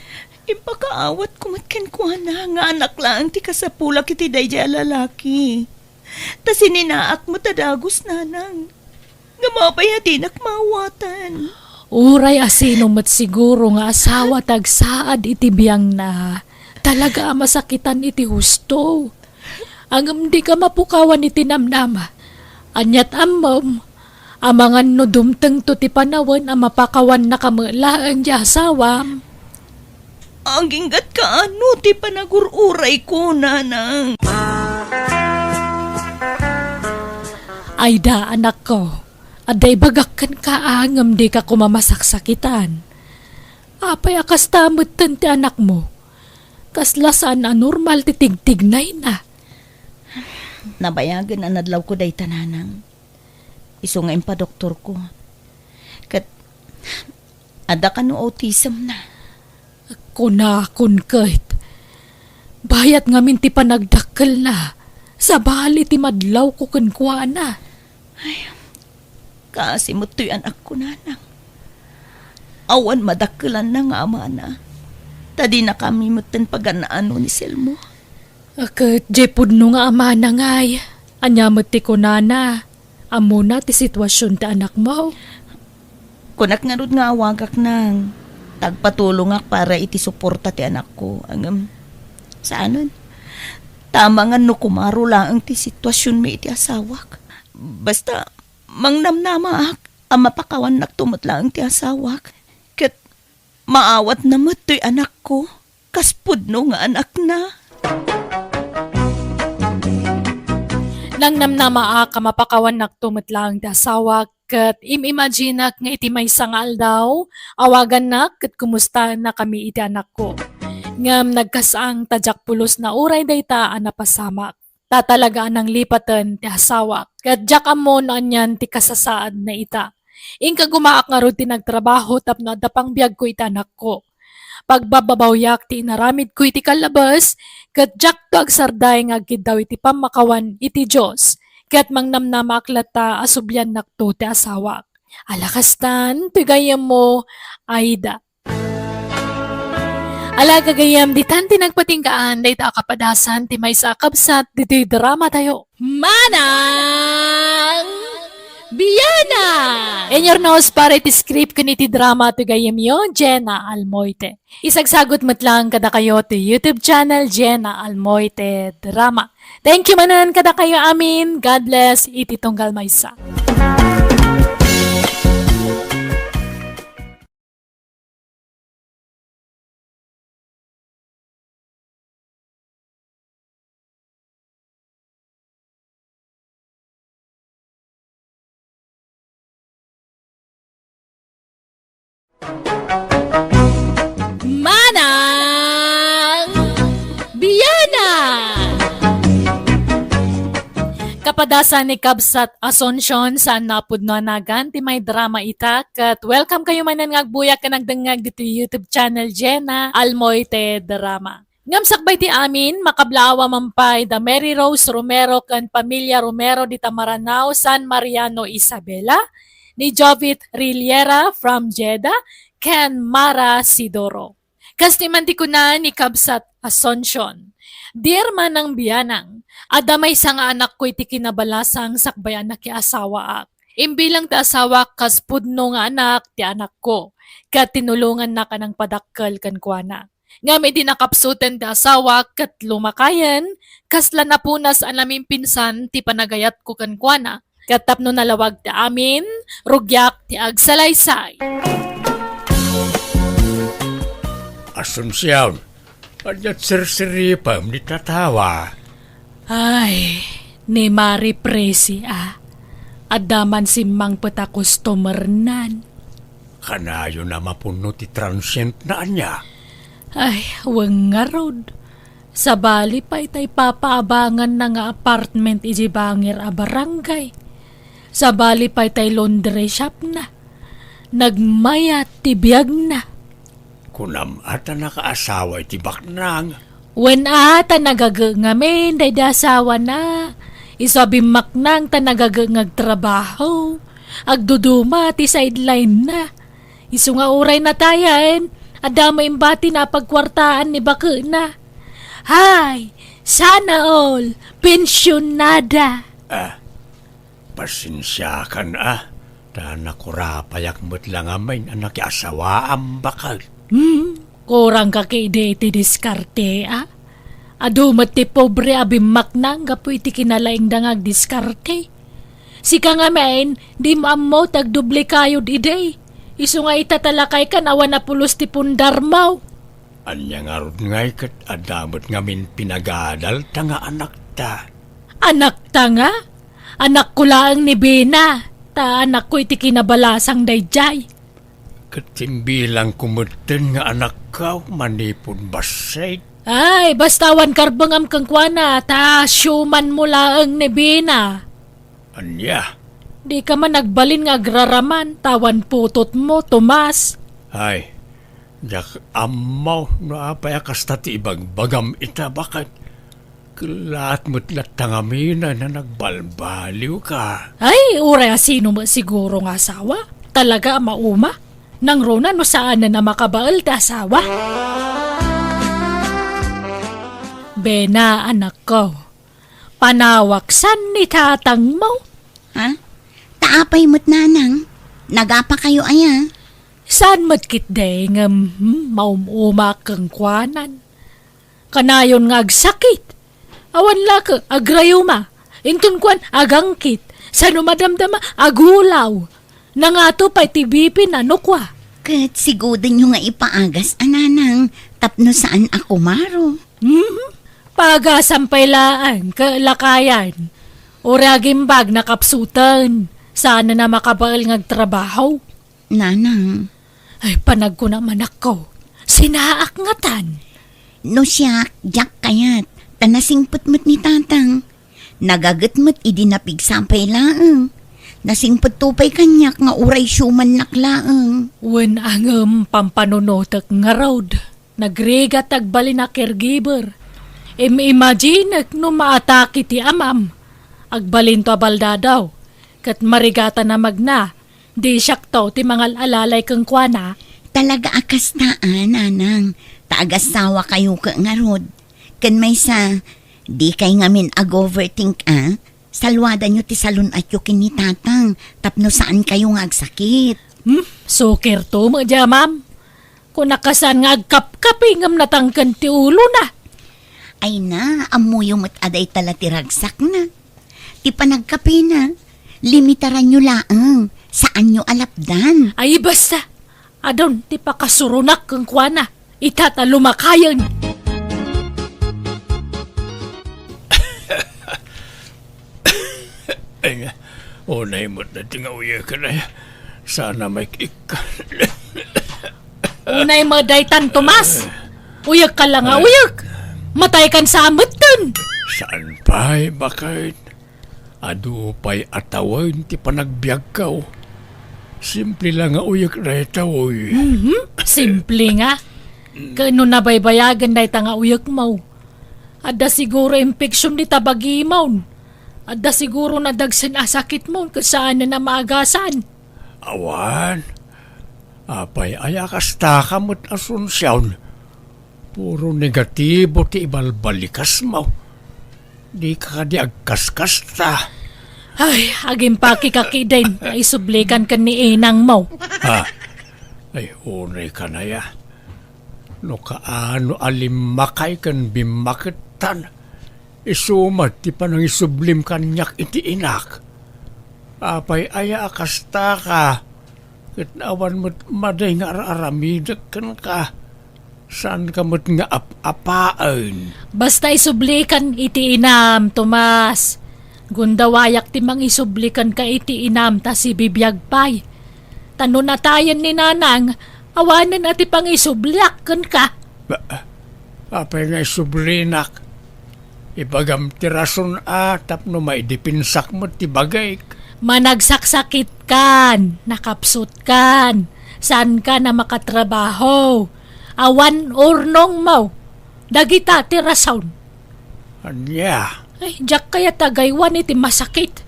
Impakaawatko met kenkuana nga anak laeng ti kasapulak iti daydiay a lalaki. Ta sininaak met a dagus, nanang. Ngem apay a dinak maawatan? Uray asino met siguro nga asawa ti agsaad iti biangna, talaga a masakitan iti husto. Ngem dika mapukawan iti namnama. Aniat ammom, amangan no dumtengto ti panawen a mapakawannaka met laeng ti asawam. Aginggatka no ti panagur-urayko, nanang. Aida, anakko, adda ibagak kenka a ngem dika koma masaksakitan. Apay a kasta metten ti anakmo? kasla saan a normal ti tigtignayna. Nabayagen a nadlawko dayta, nanang. Isu nga impadoktorko. Ket adda kano autism na. Kunakon ket, bayat ngamin ti panagdakkelna, sabali ti madlawko kenkuana. Ay, kaasi met toy anakko, nanang. Awan madakkelanna nga amana, ta dina kami metten pagan-ano ni Selmo. Ket diay pudno nga amana ngay, ania met ti kunana? Ammona ti situasion ti anakmo? Kunak ngarud nga awagak, nang, ta agpatulongak para iti suporta ti anakko. Ngem, saanen. Tamangan no kumaro laeng ti situasionmi iti asawak. Basta, mangnamnamaak a mapakawannakto met laeng ti asawak. Ket maawatna met toy anakko kas pudno nga anakna. Nangnamnamaak a mapakawannakto met laeng ti asawak, ket im-imaginak nga iti maysa nga aldaw, awagannak ket kumustaennakami iti anakko. Ngem nagkas-ang ta diak pulos na uray dayta a napasamak. Ta talaga a nanglipaten ti asawak, ket diak ammo no anian ti kasasaadna ita. Inka gumaak ngarud ti nagtrabaho tapno adda pangbiagko iti anakko. Pagbababawyak ti inaramidko iti kallabes, ket diakto agsarday nga agkiddaw iti pammakawan iti Dios, ket mangnamnamaak latta a subliannakto ti asawak. Ala kastan, ti gayyemmo, Aida. Ala, gagayyem, ditan ti nagpatinggaan dayta a kapadasan ti maysa a kabsat ditoy dramatayo. Manang Biana! Inyurnos para iti script ken iti drama ti gayyemyo, Jenna Almoite. Isagsagut met laeng kadakayo ti YouTube channel, Jenna Almoite Drama. Thank you manen kadakayo amin. God bless iti tunggal maysa. Manang Biana! Kapadasan ni Kabsat Asuncion, saan a pudno a nagan ti may drama ita, ket welcome kayo manen nga agbuyak ken agdengngeg ditoy YouTube channel, Jenna Almoite Drama. Ngem sakbay ti amin, makablaawa man pay da Mary Rose Romero ken pamilya Romero dita Maranao, San Mariano, Isabela, ni Jovit Riliera from Jeddah, ken Mara Sidoro. Kas ti man ti kuna ni Kabsat Asuncion, "Dear Manang Bianang, adda maysa nga anakko iti kinabalasang sakbay a nakiasawaak. Imbilang ti asawak kas pudno nga anak ti anakko, ket tinulongannak a nangpadakkel kenkuana. Ngem idi nakapsuten ti asawak ket lumakayen, kasla napunas a namimpinsan ti panagayatko kenkuana. Ket tapno nalawag ti amin, rugiak ti agsalaysay." Asuncion, ania ti sirsiripem dita tattawa? Ay, ni Mari Presi a. Adda man simmangpet a customernan. Kanayon a mapunno ti transient na ania? Ay, wen ngarud. Sabali pay tay papaabanganna nga apartment idiay bangir a barangay. Sabali pay tay laundry shop na. Nagmayat ti biagna. Kunam a ta nakaasawa iti baknang? Wen a, ta nagaget ngamin daydi asawana. Isu a bimmaknang ta nagaget nga agtrabaho. Agduduma ti sideline na. Isu nga uray natayen, adda met imbatina a pagkuartaan ni baketna. Hay, sana all, pensionada. Ah, pasensiakan a, ta nakurapayak met la ngamin a nakiasawaam baket. Hmm, kurangka ketdi iti diskarte a. Adu met ti pobre a bimmaknang gapu iti kinalaingda nga agdiskarte. Sika ngamin, dim ammo ti agdoble kayod idi. Isu nga ita ta lakaykan awan a pulos ti pundarmo. Ania ngarud ngay ket adda met ngamin pinagadalta nga anakta? Anakta nga? Anakko laeng ni Bina, ta anakko iti kinabalasang daydiay. Ket imbilangko metten nga anakko manipud bassit. Ay, basta awan karbengam kenkuana, ta siumanmo laeng ni Bina. Ania? Dika man agbalin nga agraraman, ta awan putotmo, Tomas. Ay, diak ammo no apay a kasta ti ibagbagam ita, baket. Kellaat met latta ngamin a nagbalbaliwka. Ay, uray a sino met siguro nga asawa. Talaga a mauma. Nangruna no saanen a makabael ti asawa. Bena, anakko. Panawak san ni tatangmo? Ha? Ta apay met, nanang? Nagapakayo aya? Saan met ketdi ngem, hmm, maum-umaak kenkuanan. Kanayon nga agsakit. Awan la ket agrayuma. Inton kuan, agangkit. Sano madamdama, agulaw. Nangato pay ti B P na no kua. Ket sigodenyo nga ipaagas a, nanang, tapno saan a kumaro. Mhm. Paagasam pay laeng, ket lakayan. Uray agimbag, nakapsuten. Saan a makabael nga agtrabaho. Nanang. Ay, panagkuna manakko. Sinaak ngatan. No siak, diak kayat. Ta nasingpet met ni tatang. Nagaget met idi napigsa pay laeng. Nasingpetto pay kaniak nga uray siumannak laeng. Wen a ngem pampanunotek ngarud. Nagrigat agbalin a caregiver. Im-imaginek no maatake ti amam. Agbalinto a baldadaw. Ket marigatan a magna. Di siakto ti mangal-alalay kenkuana. Talaga a kasta a, nanang. Ta agasawakayo ket ngarud. Ken maysa, dikay ngamin ag-overthink a. Saluadanyo ti salun-atyo ken ni tatang tapno saankayo nga agsakit. Hmm, sukirto met diay amam. Kunak a saan nga agkapkapi ngem natangken ti ulona. Ay na, ammoyo met a dayta la ti ragsakna. Ti panagkapina, limitaranyo laeng, saanyo a lapdan. Ay, basta, adun ti pakasuronak kenkuana, ita ta lumakayen. Ay nga, unay met dayta nga uyek, ay. Sana may kik-, Unay met daytan, Tomas. Uyek ka la nga uyek. Mataykan sa ametten. Saan pay, baket? Adu pay a tawen ti panagbiagko. Simple la nga uyek daytoy. Mhm, simple nga. Ken no nabaybayagen dayta nga uyekmo, adda siguro infection dita bagimon. Adda siguro nadagsen a sakitmon ket saanen a maagasan. Awan. Apay aya kastaka met, Asuncion? Puro negatibo ti ibalbalikasmo. Dika kadi agkaskasta. Ay, agimpakeka ketdin, ta isublikan ken ni inangmo. Ha? Ay, unay ka na ya. No kaano a limmakay ken bimmakettan, isu met ti panangisublim kaniak iti inak. Apay aya a kastaka, ket awan met madi nga ar-aramidek kenka. Saanka met nga ap-apaen. Basta isublikan iti inam, Tomas. Gundawayak ti mangisubli kenka iti inam ta sibibiag pay. Ta no natayen ni Nanang, awanen a ti pangisubliak kenka. Ba, apay nga isublinak? Ibagam ti rason a tapno maidepensak met ti bagik. Managsaksakitkan, nakapsutkan, saankan a makatrabaho. Awan urnongmo. Dagita ti rason. Ania? Ay, diak kayat agaywan iti masakit.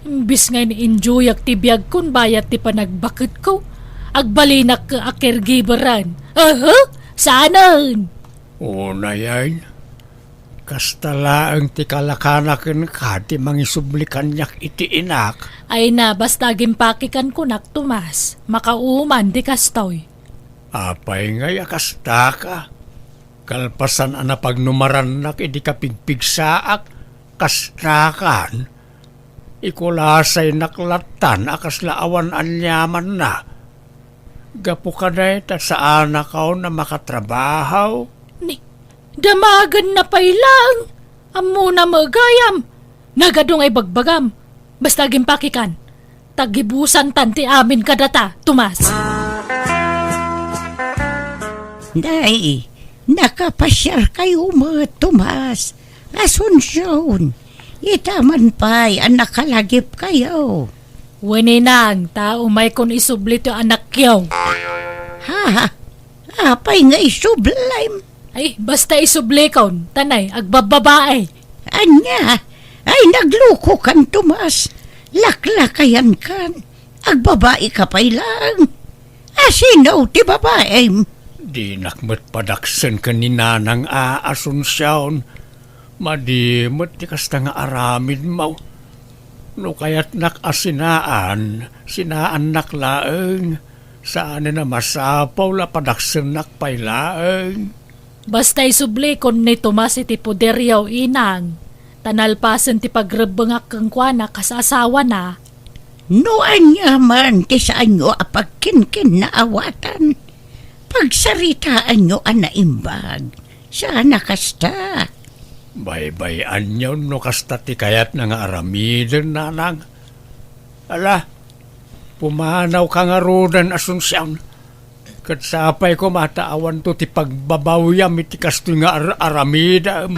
Imbes nga ini-enjoyak ti biagkon bayat ti panagbaketko, agbalinak a caregiveran. Aha, saanen? Unayen, kasta laeng ti kalakana kenka ti mangisubli kaniak iti inak. Ay na, basta agimpake kenkunak, Tomas. Makauman ti kastoy. Apay ngay a kastaka? Kalpasan a napagnumarannak idi kapigpigsaak, kastakan. Ikulasaynak lattan a kasla awan aniamanna. Gapu kadayta, saanakon a makatrabaho. Ni, damagenna pay laeng. Ammona met gayam. Nagadu nga ibagbagam. Basta agimpakekan. Tagibusantan ti amin kadata, Tomas. Day, Nakapasiarkayo met, Tomas, Asuncion. Ita man pay a nakalagipkayo. Wen, inang, ta umaykon isubli ti anakyo. Ha? Apay nga isublim? Ay, basta isublikon, ta nay, agbabbabae. Ania? Ay, naglukokan, Tomas. Laklakayankan. Agbabaika pay laeng. Asino ti babaem? Dinak met padaksen ken ni Nanang a Asuncion. Madi met ti kasta nga aramidmo. No kayatnak a sinaan, sinaannak laeng. Saanen a masapul a padaksennak pay laeng. Basta isublikon ni Tomas iti poderyo, inang, ta nalpasen ti pagrebbengak kenkuana kas asawana. No ania man ti saanyo a pagkinkinnaawatan, pagsaritaanyo a naimbag. Saan a kasta? Baybay-anyon no kasta ti kayatna nga aramiden, Nanang. Ala, pumanawka ngaruden, Asuncion. Ket sapay koma ta awanto ti pagbabawiam iti kastoy nga ar-, aramidem.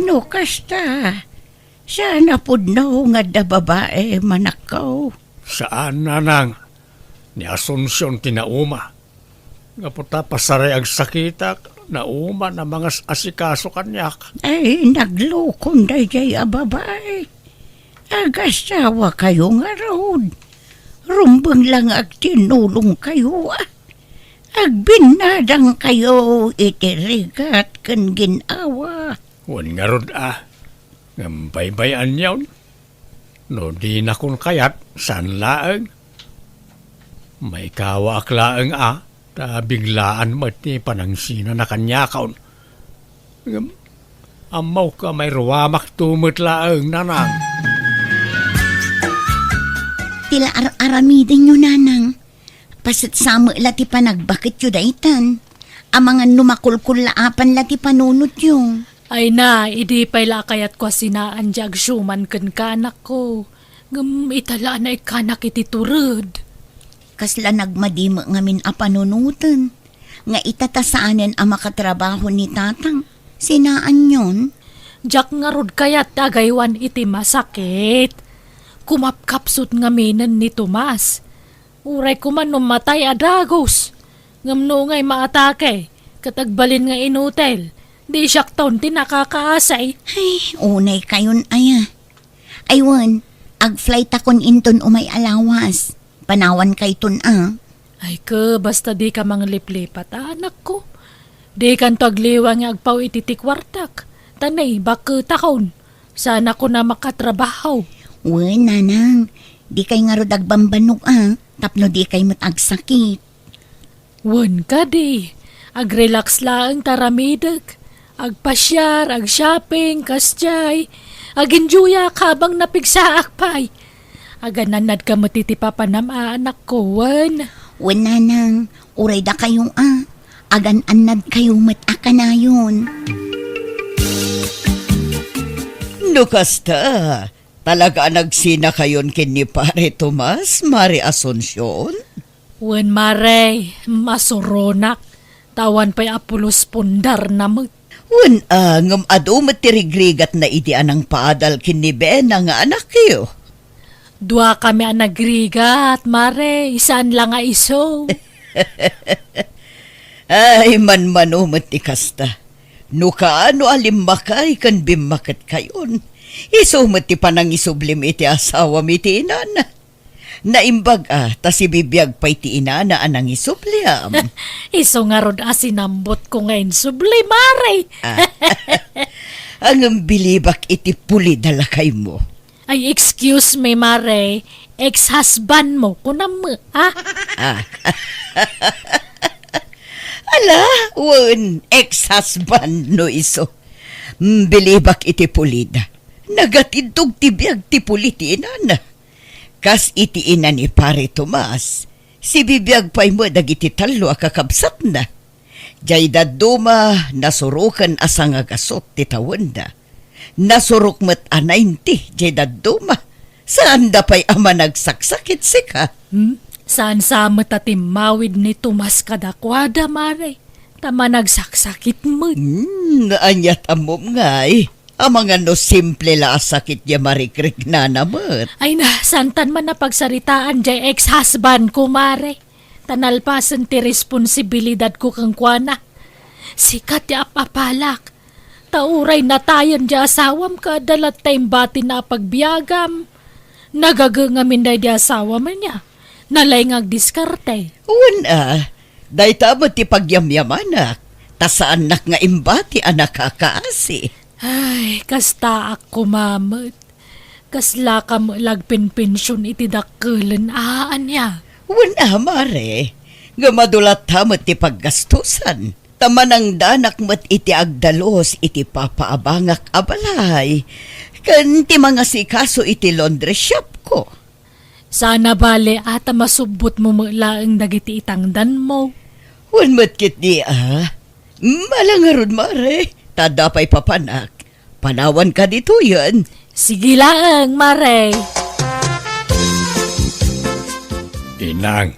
No kasta, saan a pudno nga adda babaem, anakko? Saan, Nanang. Ni Asuncion ti nauma. Gapu ta pasaray agsakitak, nauma a mangas-asikaso kaniak. Ay, naglukon daydiay a babae. Agasawakayo ngarud. Rumbeng la nga agtinnulongkayo, a. Agbinnadangkayo iti rigat ken gin-awa. Wen ngarud, a. Ngem baybay-anyon. No dinakon kayat, saan laeng. Maikawaak laeng, a, ta biglaan met ti panangsinana kaniakon. Ngem, ammok a mairuamakto met laeng, Nanang. Ti la ar-aramidenyo, Nanang. Pasetsa met la ti panagbaketyo daytan. Amangan no makulkullaapan la ti panunotyo. Ay na, idi pay la a kayatko a sinaan ti agsuman kenka, anakko. Ngem ita la a naikkanak iti tured. Kasla nagmadi met ngamin a panunoten, nga ita ta saanen a makatrabaho ni tatang, sinaanyon? Diak ngarud kayat ti agaywan iti masakit. Kumapkapsut ngaminen ni Tomas. Uray koma no matay a dagus. Ngem no ngay maatake, ket agbalin nga inutil, di siakton ti nakakaasay. Ay, unay kayon aya. Ay wen, agflightakon inton umay a lawas. Panawankayton a. Ay ke, basta dika mangliplipat, anakko. Dikanto agliwa nga agpaw iti ti kuartak. Ta nay, bakketakon. Saanakon a makatrabaho. Wen, Nanang, dikay ngarud agbambannog a, tapno dikay met agsakit. Wen kadi, agrelax laeng ta aramidek. Agpasiar, agshopping, kasdiay. Agenjoyak habang napigsaak pay. Agan-annadka met iti papanam a, anakko, wen? Wen, Nanang, uray dakayo a. Agan-annadkayo met a kanayon. No kasta, talaga a nagsinakayon ken ni Pare Tomas, Mare Asuncion? Wen, Mare, masuronak. Ta awan pay a pulos pundarna met. Wen, a, ngem adu met ti rigrigatna idi a nangpaadal ken ni Bena nga anakyo. Duakami a nagrigat, Mare, saan la nga isu. Ay, manmano met ti kasta. No kaano a limmakay ken bimmaketkayon, isu met ti panangisublim iti asawami ti inana. Naimbag a ta sibibiag pay ti inana a nangisubliam. Isu ngarud a sinambotko nga insubli, Mare. Ah. Ngem bilibak iti pulid a lakaymo. Ay, excuse me, Mare. Ex-husband mo, kunam mo, ha? Ah. Ala, wen, ex-husband no isu. Mm, bilibak iti pulid. Nagatindog ti biag ti puli ti inana. Kas iti ina ni Pare Tomas, sibibiag pay met dagiti tallo a kakabsatna. Jay dadduma, nasuroken a sangagasut ti tawenda. Nasurok met a ninety jay dadduma. Saanda pay a managsaksakit sika. Hmm? Saan sa met a timmawid ni Tomas kadakuada, Mare, ta managsaksakit met. Hmm, aniat ammom ngay? Amangan no simple la a sakit diay marikriknana met. Ay na, santan man a pagsaritaan diay ex-husband ko, Mare. Ta nalpasen ti responsibilidad ko kenkuana. Sika ti ap-apalak. Ta uray natayen diay asawam ket adda latta imbatina a pagbiagam. Nagaget ngamin daydi asawam ania. Nalaing nga agdiskarte. Wen a, dayta met ti pagyamyamanak. Ta saannak nga imbati a nakakaasi. Ay, kastaak koma met. Kaslaka met la agpenpension iti dakkelen a ania. Wen a, Mare, ngem adu latta met ti paggastusan. Ta manangdanak met iti agdalus iti papaabangak a balay, ken ti mangasikaso iti laundry shop ko. Saan a bale a ta masubbotmo met laeng dagiti itangdanmo. Wen met ketdi a. Ala ngarud, Mare, ta adda pay papanak. Panawanka ditoyen. Sige laeng, Mare. Inang,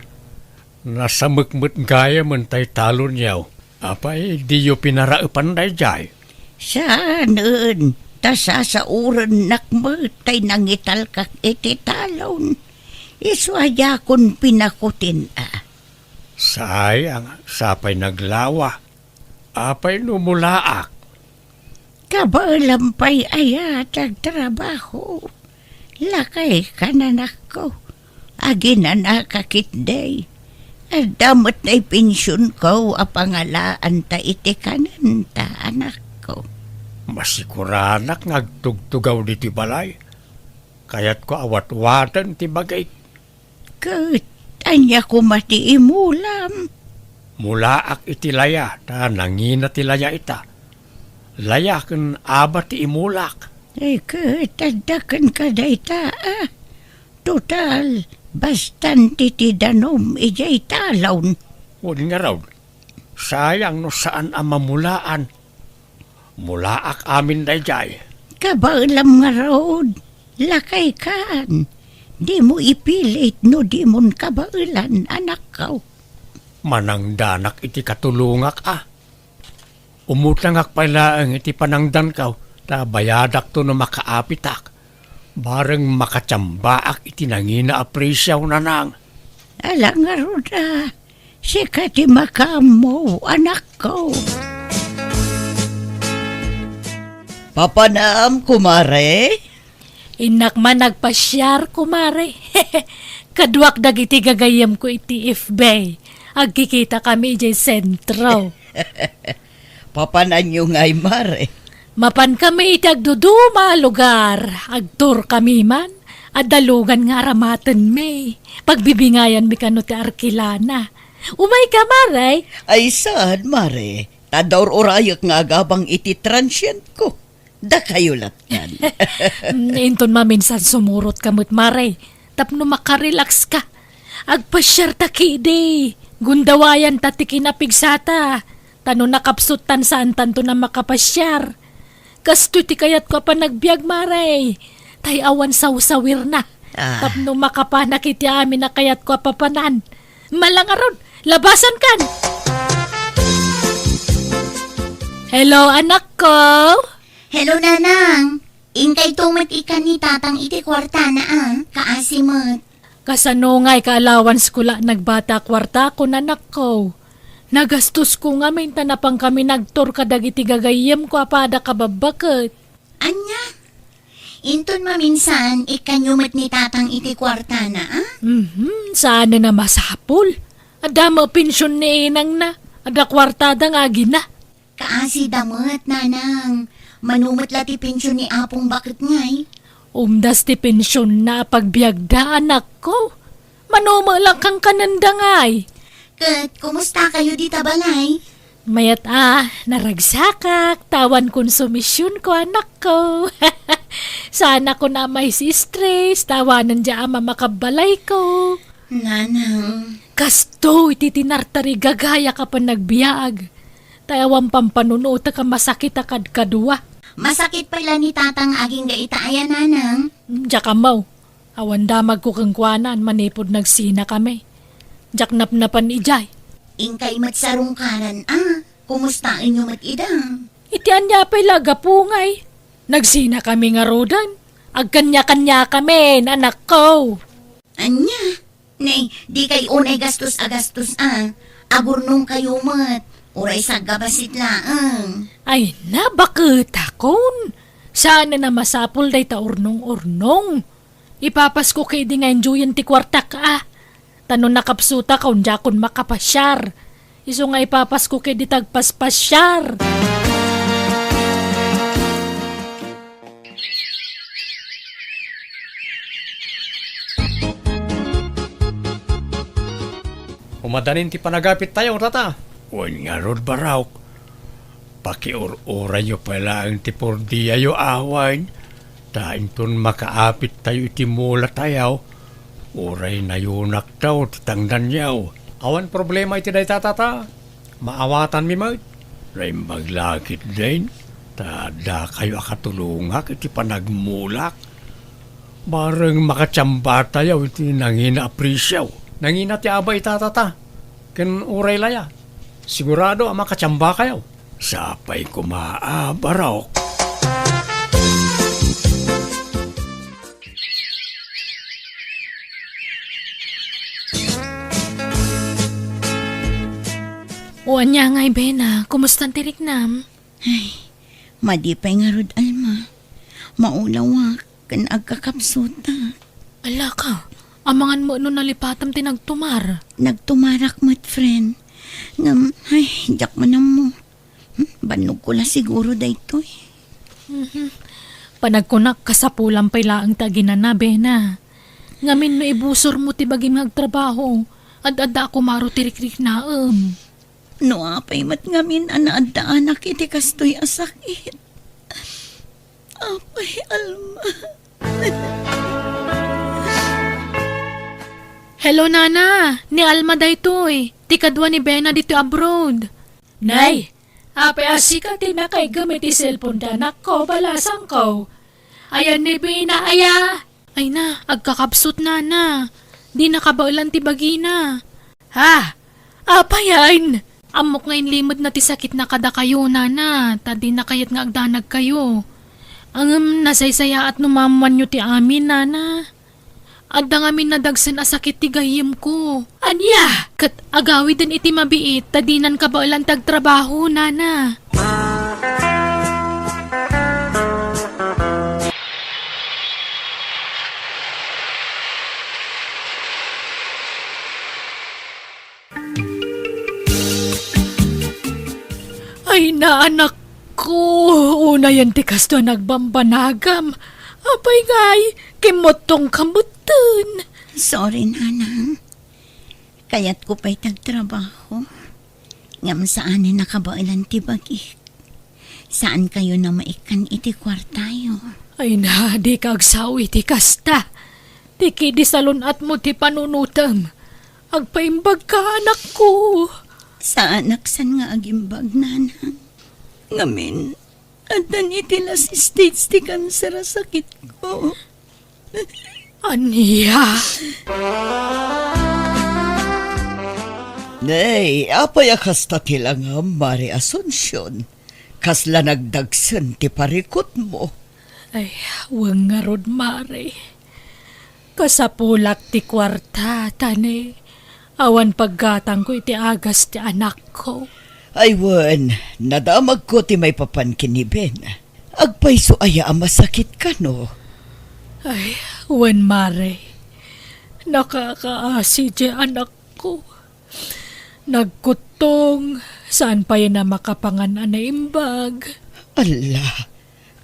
nasamek met gayamen tay talonyo. Apay, diyo pinaraepan daydiay? Saanen, ta sasaorennak met tay nangitalkak iti talon. Isu a diakon pinakutin a. Sayang, sapay naglawa. Apay no mulaak? Kabaelam pay aya ti agtrabaho. Lakayka, anakko. Aginanaka ketdi. Adda met nay pensionko a pangalaanta iti kanenta, anakko. Masiguranak nga agtugtugaw ditoy balay. Kayatko a watwaten ti bagik. Ket ania koma ti imulam? Mulaak iti laya, ta nangina ti laya ita. Laya ken aba ti imulak. Eh, ket adda kenka dayta, a? Total, bastan ti, ti danum idiay talon. Wen ngarud, sayang no saan a mamulaan. Mulaak amin daydiay. Kabaelam ngarud, lakaykan. Dimo ipilit no dimon kabaelan, anakko. Manangdanak iti katulongak a. Umutangak pay laeng iti panangdanko, ta bayadakto no makaapitak. Bareng makatiambaak iti nangina a presio, nanang. Ala ngarud a, sika ti makaammo, anakko. Papanam, kumare? Innak man agpasiar, kumare. Kaduak dagiti gagayyemko iti F B. Agkikitakami idiay sentro. Papananyo ngay, mare? Mapankami iti agduduma a lugar. Agtourkami man. Adda lugan nga aramatenmi. Pagbibingayanmi kano ti arkilana. Umayka, mare? Ay, saan, mare? Ta daur-urayek nga agabang iti transientko. Dakayo lattan. Mm, inton maminsan sumurotka met, mare, tapno makarelaxka. Agpasiarta ketdi. Gundawayanta ti kinapigsata. Ta no nakapsuttan, saantanto a makapasiar. Kastoy ti kayatko a panagbiag, mare. Tay awan sawsawirna. Ah. Tapno makapanak iti amin a kayatko a papanan. Ala ngarud, labasankan! Hello, anakko! Hello, nanang! Inkayto met ikkan ni tatang iti kuartana a, kaasi met. Kasano ngay ka-allowance ko la nagbati a kuartakon, anakko? Nagastosko ngamin ta napankami nagtour kadagiti gagayyemko a pada kababbaket. Ania? Inton maminsan, ikkanyo met ni tatang iti kuartana, a? Mhm, saanen a masapul. Adda met pension ni inangna. Adda kuartada nga agina. Kaasida met, nanang. Mano met la ti pension ni apong baket ngay? Umdas ti pensionna a pagbiagda, anakko. Mano met la kankanenda ngay? Ket kumustakayo dita balay? Mayat a, naragsakak, ta awan konsumisionko, anakko. Saanakon a mai-stress, ta awanen dia a mamakabbalayko. Nanang. Kastoy ti tinartarigagayak a panagbiag. Ta awan pampanunotek a masakit a kadkadua. Masakit pay la ni tatang agingga ita aya, nanang? Diak ammo. Awan damagko kenkuana manipud nagsinakami. Diak napnapan idiay. Inkay met sarungkaran a. Kumustaenyo met ida? Iti ania pay la a gapu ngay? Nagsinakami ngaruden. Agkaniakaniakamin, anakko. Ania? Nay, dikay unay gastos a gastos a. Agurnongkayo met. Uray saggabasit laeng. Ay na, baketakon. Saan a masapul dayta urnong-urnong. Ipapasko kadi nga enjoyen ti kuartak a. Ta no nakapsutak, diakon makapasiar. Isu nga ipapasko kadi ti agpaspasiar. Umadanin ti panagapittayo, tata. Wen ngarud, Barok. Pakiur-urayyo pay laeng ti pordiayo awan, ta inton makaapittayo iti mulatayo, uray nayunaktayo ti tangdanyo. Awan problema iti dayta, tata. Maawatanmi met. Naimbag la ketdin, ta dakayo a katulongak iti panagmulak. Bareng makatiambatayo iti nangina a presio. Nangina ti aba ita, tata. Ken uray la ya, sigurado a makatiambakayo. Sapay koma a, Barok. O ania ngay, Bena, kumusta ti riknam? Ay, madi pay ngarud, Alma. Maulawak ken agkakapsutak. Alaka, amangan met no nalipatam ti nagtumar. Nagtumarak met, friend. Ngem, ay, diak man ammo. Hmm, bannogko la siguro daytoy. Mhm. Panagkunak, kasapulam pay laeng ti aginana, Bena. Ngamin no ibusormo ti bagim nga agtrabaho, ad-adda a kumaro ti rikriknaem. No apay met ngamin a naaddaanak iti kastoy a sakit. Apay, Alma. Hello, Nana. Ni Alma daytoy. Ti kadua ni Bena ditoy abroad. Nay, apay a sika ti nakaigem iti cellphone ti anakko, balasangko? Ayan ni Bena, aya? Ay na, agkakapsut, Nana. Dina kabaelan ti bagina. Ha? Apayan? Ammok nga inlimedna ti sakitna kadakayo, Nana, ta dina kayat nga agdanagkayo. Ngem nasaysayaat no maammoanyo ti amin, Nana. Adda ngamin nadagsen a sakit ti gayyemko. Ania? Ket agawiden iti mabiit ta dinan kabaelan ti agtrabaho, Nana. Ay, naanakko, unayen ti kastoy a nagbambanagam. Apay ngay, kimmuttongka metten. Sorry, Nanang. Kayatko pay ti agtrabaho. Ngem saanen a kabaelan ti bagik. Saankayon a maikkan iti kuartayo. Ay na, dika agsao iti kasta. Ti kidi salun-atmo ti panunotem. Agpaimbagka, anakko. Saanak saan nga agimbag, Nanang. Ngamin, addan iti last stage ti kanser a sakitko. Ania? Nay, apay a kasta ti langam, Mare Asuncion? Kasla nagdagsen ti parikutmo. Ay, wen ngarud, Mare. Kasapulak ti kuarta, ta ne, awan paggatangko iti agas ti anakko. Ay wen, nadamagko ti maipapan ken ni Ben. Agpayso aya a masakit kano? Ay, wen, Mare. Nakakaasi ti anakko. Nagkuttong, saan pay a makapangan a naimbag. Alla,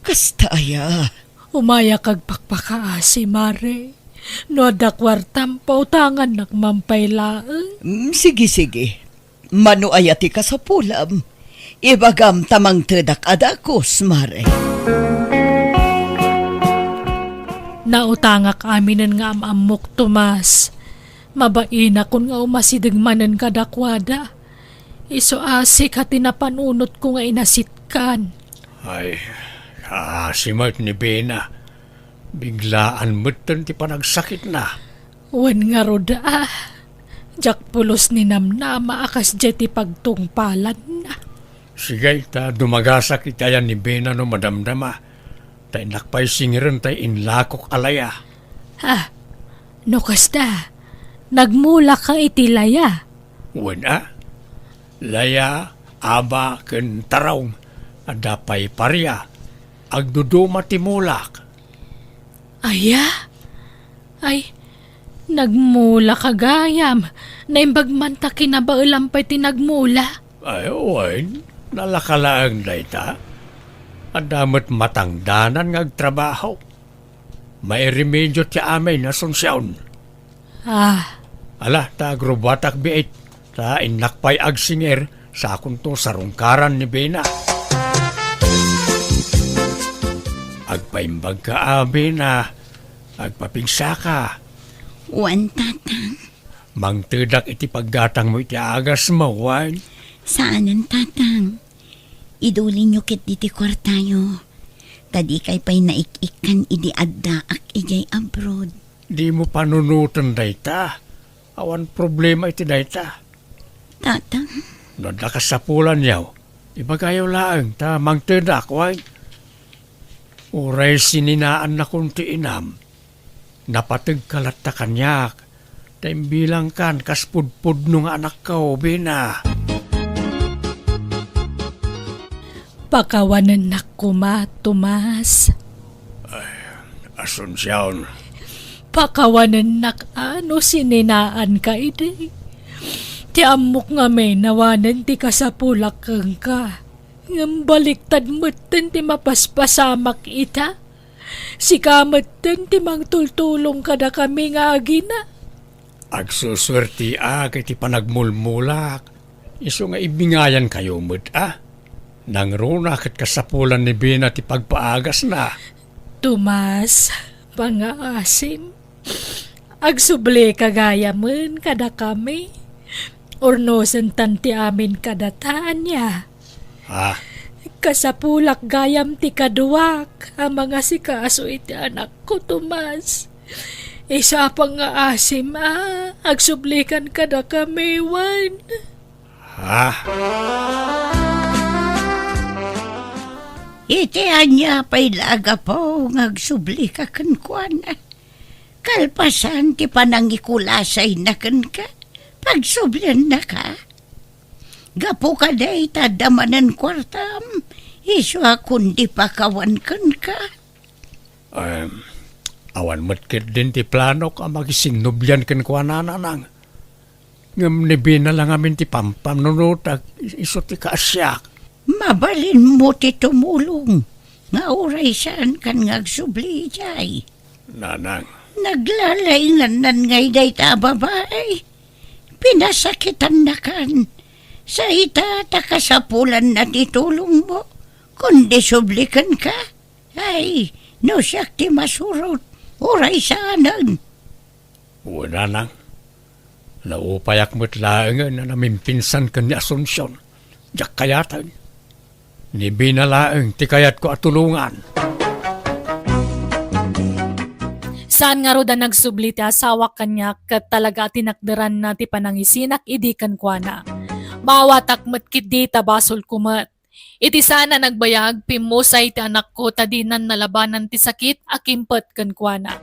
kasta aya? Umayak agpakpakaasi, Mare. No adda kuartam, pautangannak man pay laeng. Mm, sige, sige. Mano aya ti kasapulam? Ibagam ta mangtedak a dagus, Mare. Nautangak aminen nga am-ammok, Tomas. Mabainakon nga umasideg manen kadakuada. Isu a sika ti napanunotko nga inasitkan. Ay, kaasi met ni Bena. Biglaan metten ti panagsakitna. Wen ngarud a. Diak pulos ni namnama a kasdiay ti pagtungpalanna. Sige, ta dumagasak iti ayan ni Bena no madamdama. Ta innak pay singirem tay inlakok a laya. Ah, no kasta, nagmulak ka iti laya? Wen a. Laya, aba, ken tarong. Adda pay paria. Agduduma ti mulak. Aya? Ay, nagmula ka gayam. Naimbag man ta kinabaelam pay ti nagmula. Ay, wen, nalaka laeng dayta. Adda met matangdanan nga agtrabaho. Mairemedio ti amin, Asuncion. Ah. Ala, ta agrubbuatak biit, ta innak pay agsingir, sakonto sarungkaran ni Bena. Agpaimbagka a, Bena. Agpapigsaka. Wen, Tatang. Mangtedak iti paggatangmo iti agasmo, wen? Saanen, Tatang. Idulinyo ketdi ti kuartayo. Ta dikay pay naik-ikkan idi addaak idiay abroad. Dimo panunoten dayta. Awan problema iti dayta. Tatang. No adda kasapulanyo, ibagayo laeng ta mangtedak, wen? Uray sininaannakon ti inam, napategka latta kaniak, ta imbilangkan kas pudpudno nga anakko, Bena. Pakawanennak koma, Tomas. Ay, Asuncion. Pakawanennak a no sininaanka idi. Ti ammok ngamin awanen ti kasapulak kenka. Ngem baliktad metten ti mapaspasamak ita. Sika metten ti mangtultulong kadakami nga agina. Agsusuertiak iti panagmulmulak. Isu nga ibingayankayo met a. Nangruna ket kasapulan ni Bena ti pagpaagasna. Tomas, pangaasim. Agsublika gayamen kadakami. Urnosentan ti amin kadata, ania? Ah. Kasapulak gayam ti kaduak a mangasikaso iti anakko, Tomas. Isu a pangaasim a agsublikan kadakami, wen. Ah. Iti ania pay la a gapu nga agsublika kenkuana? Kalpasan ti panangikulasayna kenka, pagsubliannaka. Gapu kadi ta adda manen kuartam, isu a kundi pakawan kenka. Em, awan met ketdin ti planok a makisinnublian kenkuana, Nanang. Ngem ni Bena la ngamin ti pampanunotak, isu ti kaasiak. Mabalinmo ti tumulong nga uray saankan nga agsubli idiay. Nanang. Naglalaingnan ngay dayta a babai. Pinasakitannakan. Sa ita ta kasapulanna ti tulongmo. Kundi sublikenka. Ay, no siak ti masurot, uray saanen. Wen, Nanang. Naupayak met laengen a namimpinsan ken ni Asuncion. Diak kayaten. Ni Bena laeng ti kayatko a tulongan. Saan ngarud a nagsubli ti asawak kaniak ket talaga a tinakderanna ti panangisinak idi kenkuana. Maawatak met ketdi ta basolko met. Iti saan a nagbayag, pimmusay ti anakko ta dinan nalabanan ti sakit a kimpet kenkuana.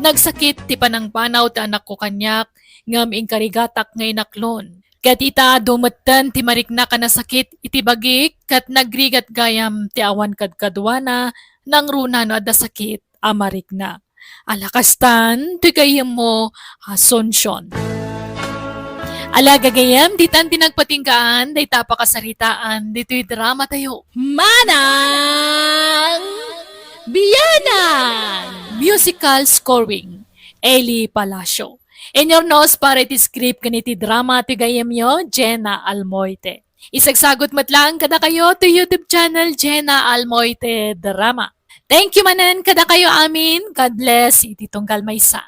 Nagsakit ti panangpanaw ti anakko kaniak, ngem inkarigatak nga inaklon. Ket ita, adu metten ti mariknak a nasakit iti bagik, ket nagrigat gayam ti awan kadkaduana, nangruna no adda sakit a marikna. Ala kastan, ti gayyemmo, Asuncion. Ala gagayyem, ditan ti nagpatinggaan, dayta a pakasaritaan, ditoy drama tayo. Manang Bianan! Musical scoring, Eli Palacio. Inurnos para iti script ken iti drama ti gayyemyo, Jenna Almoite. Isagsagut met laeng kadakayo ti YouTube channel, Jenna Almoite Drama. Thank you manen kadakayo amin. God bless iti tunggal maysa.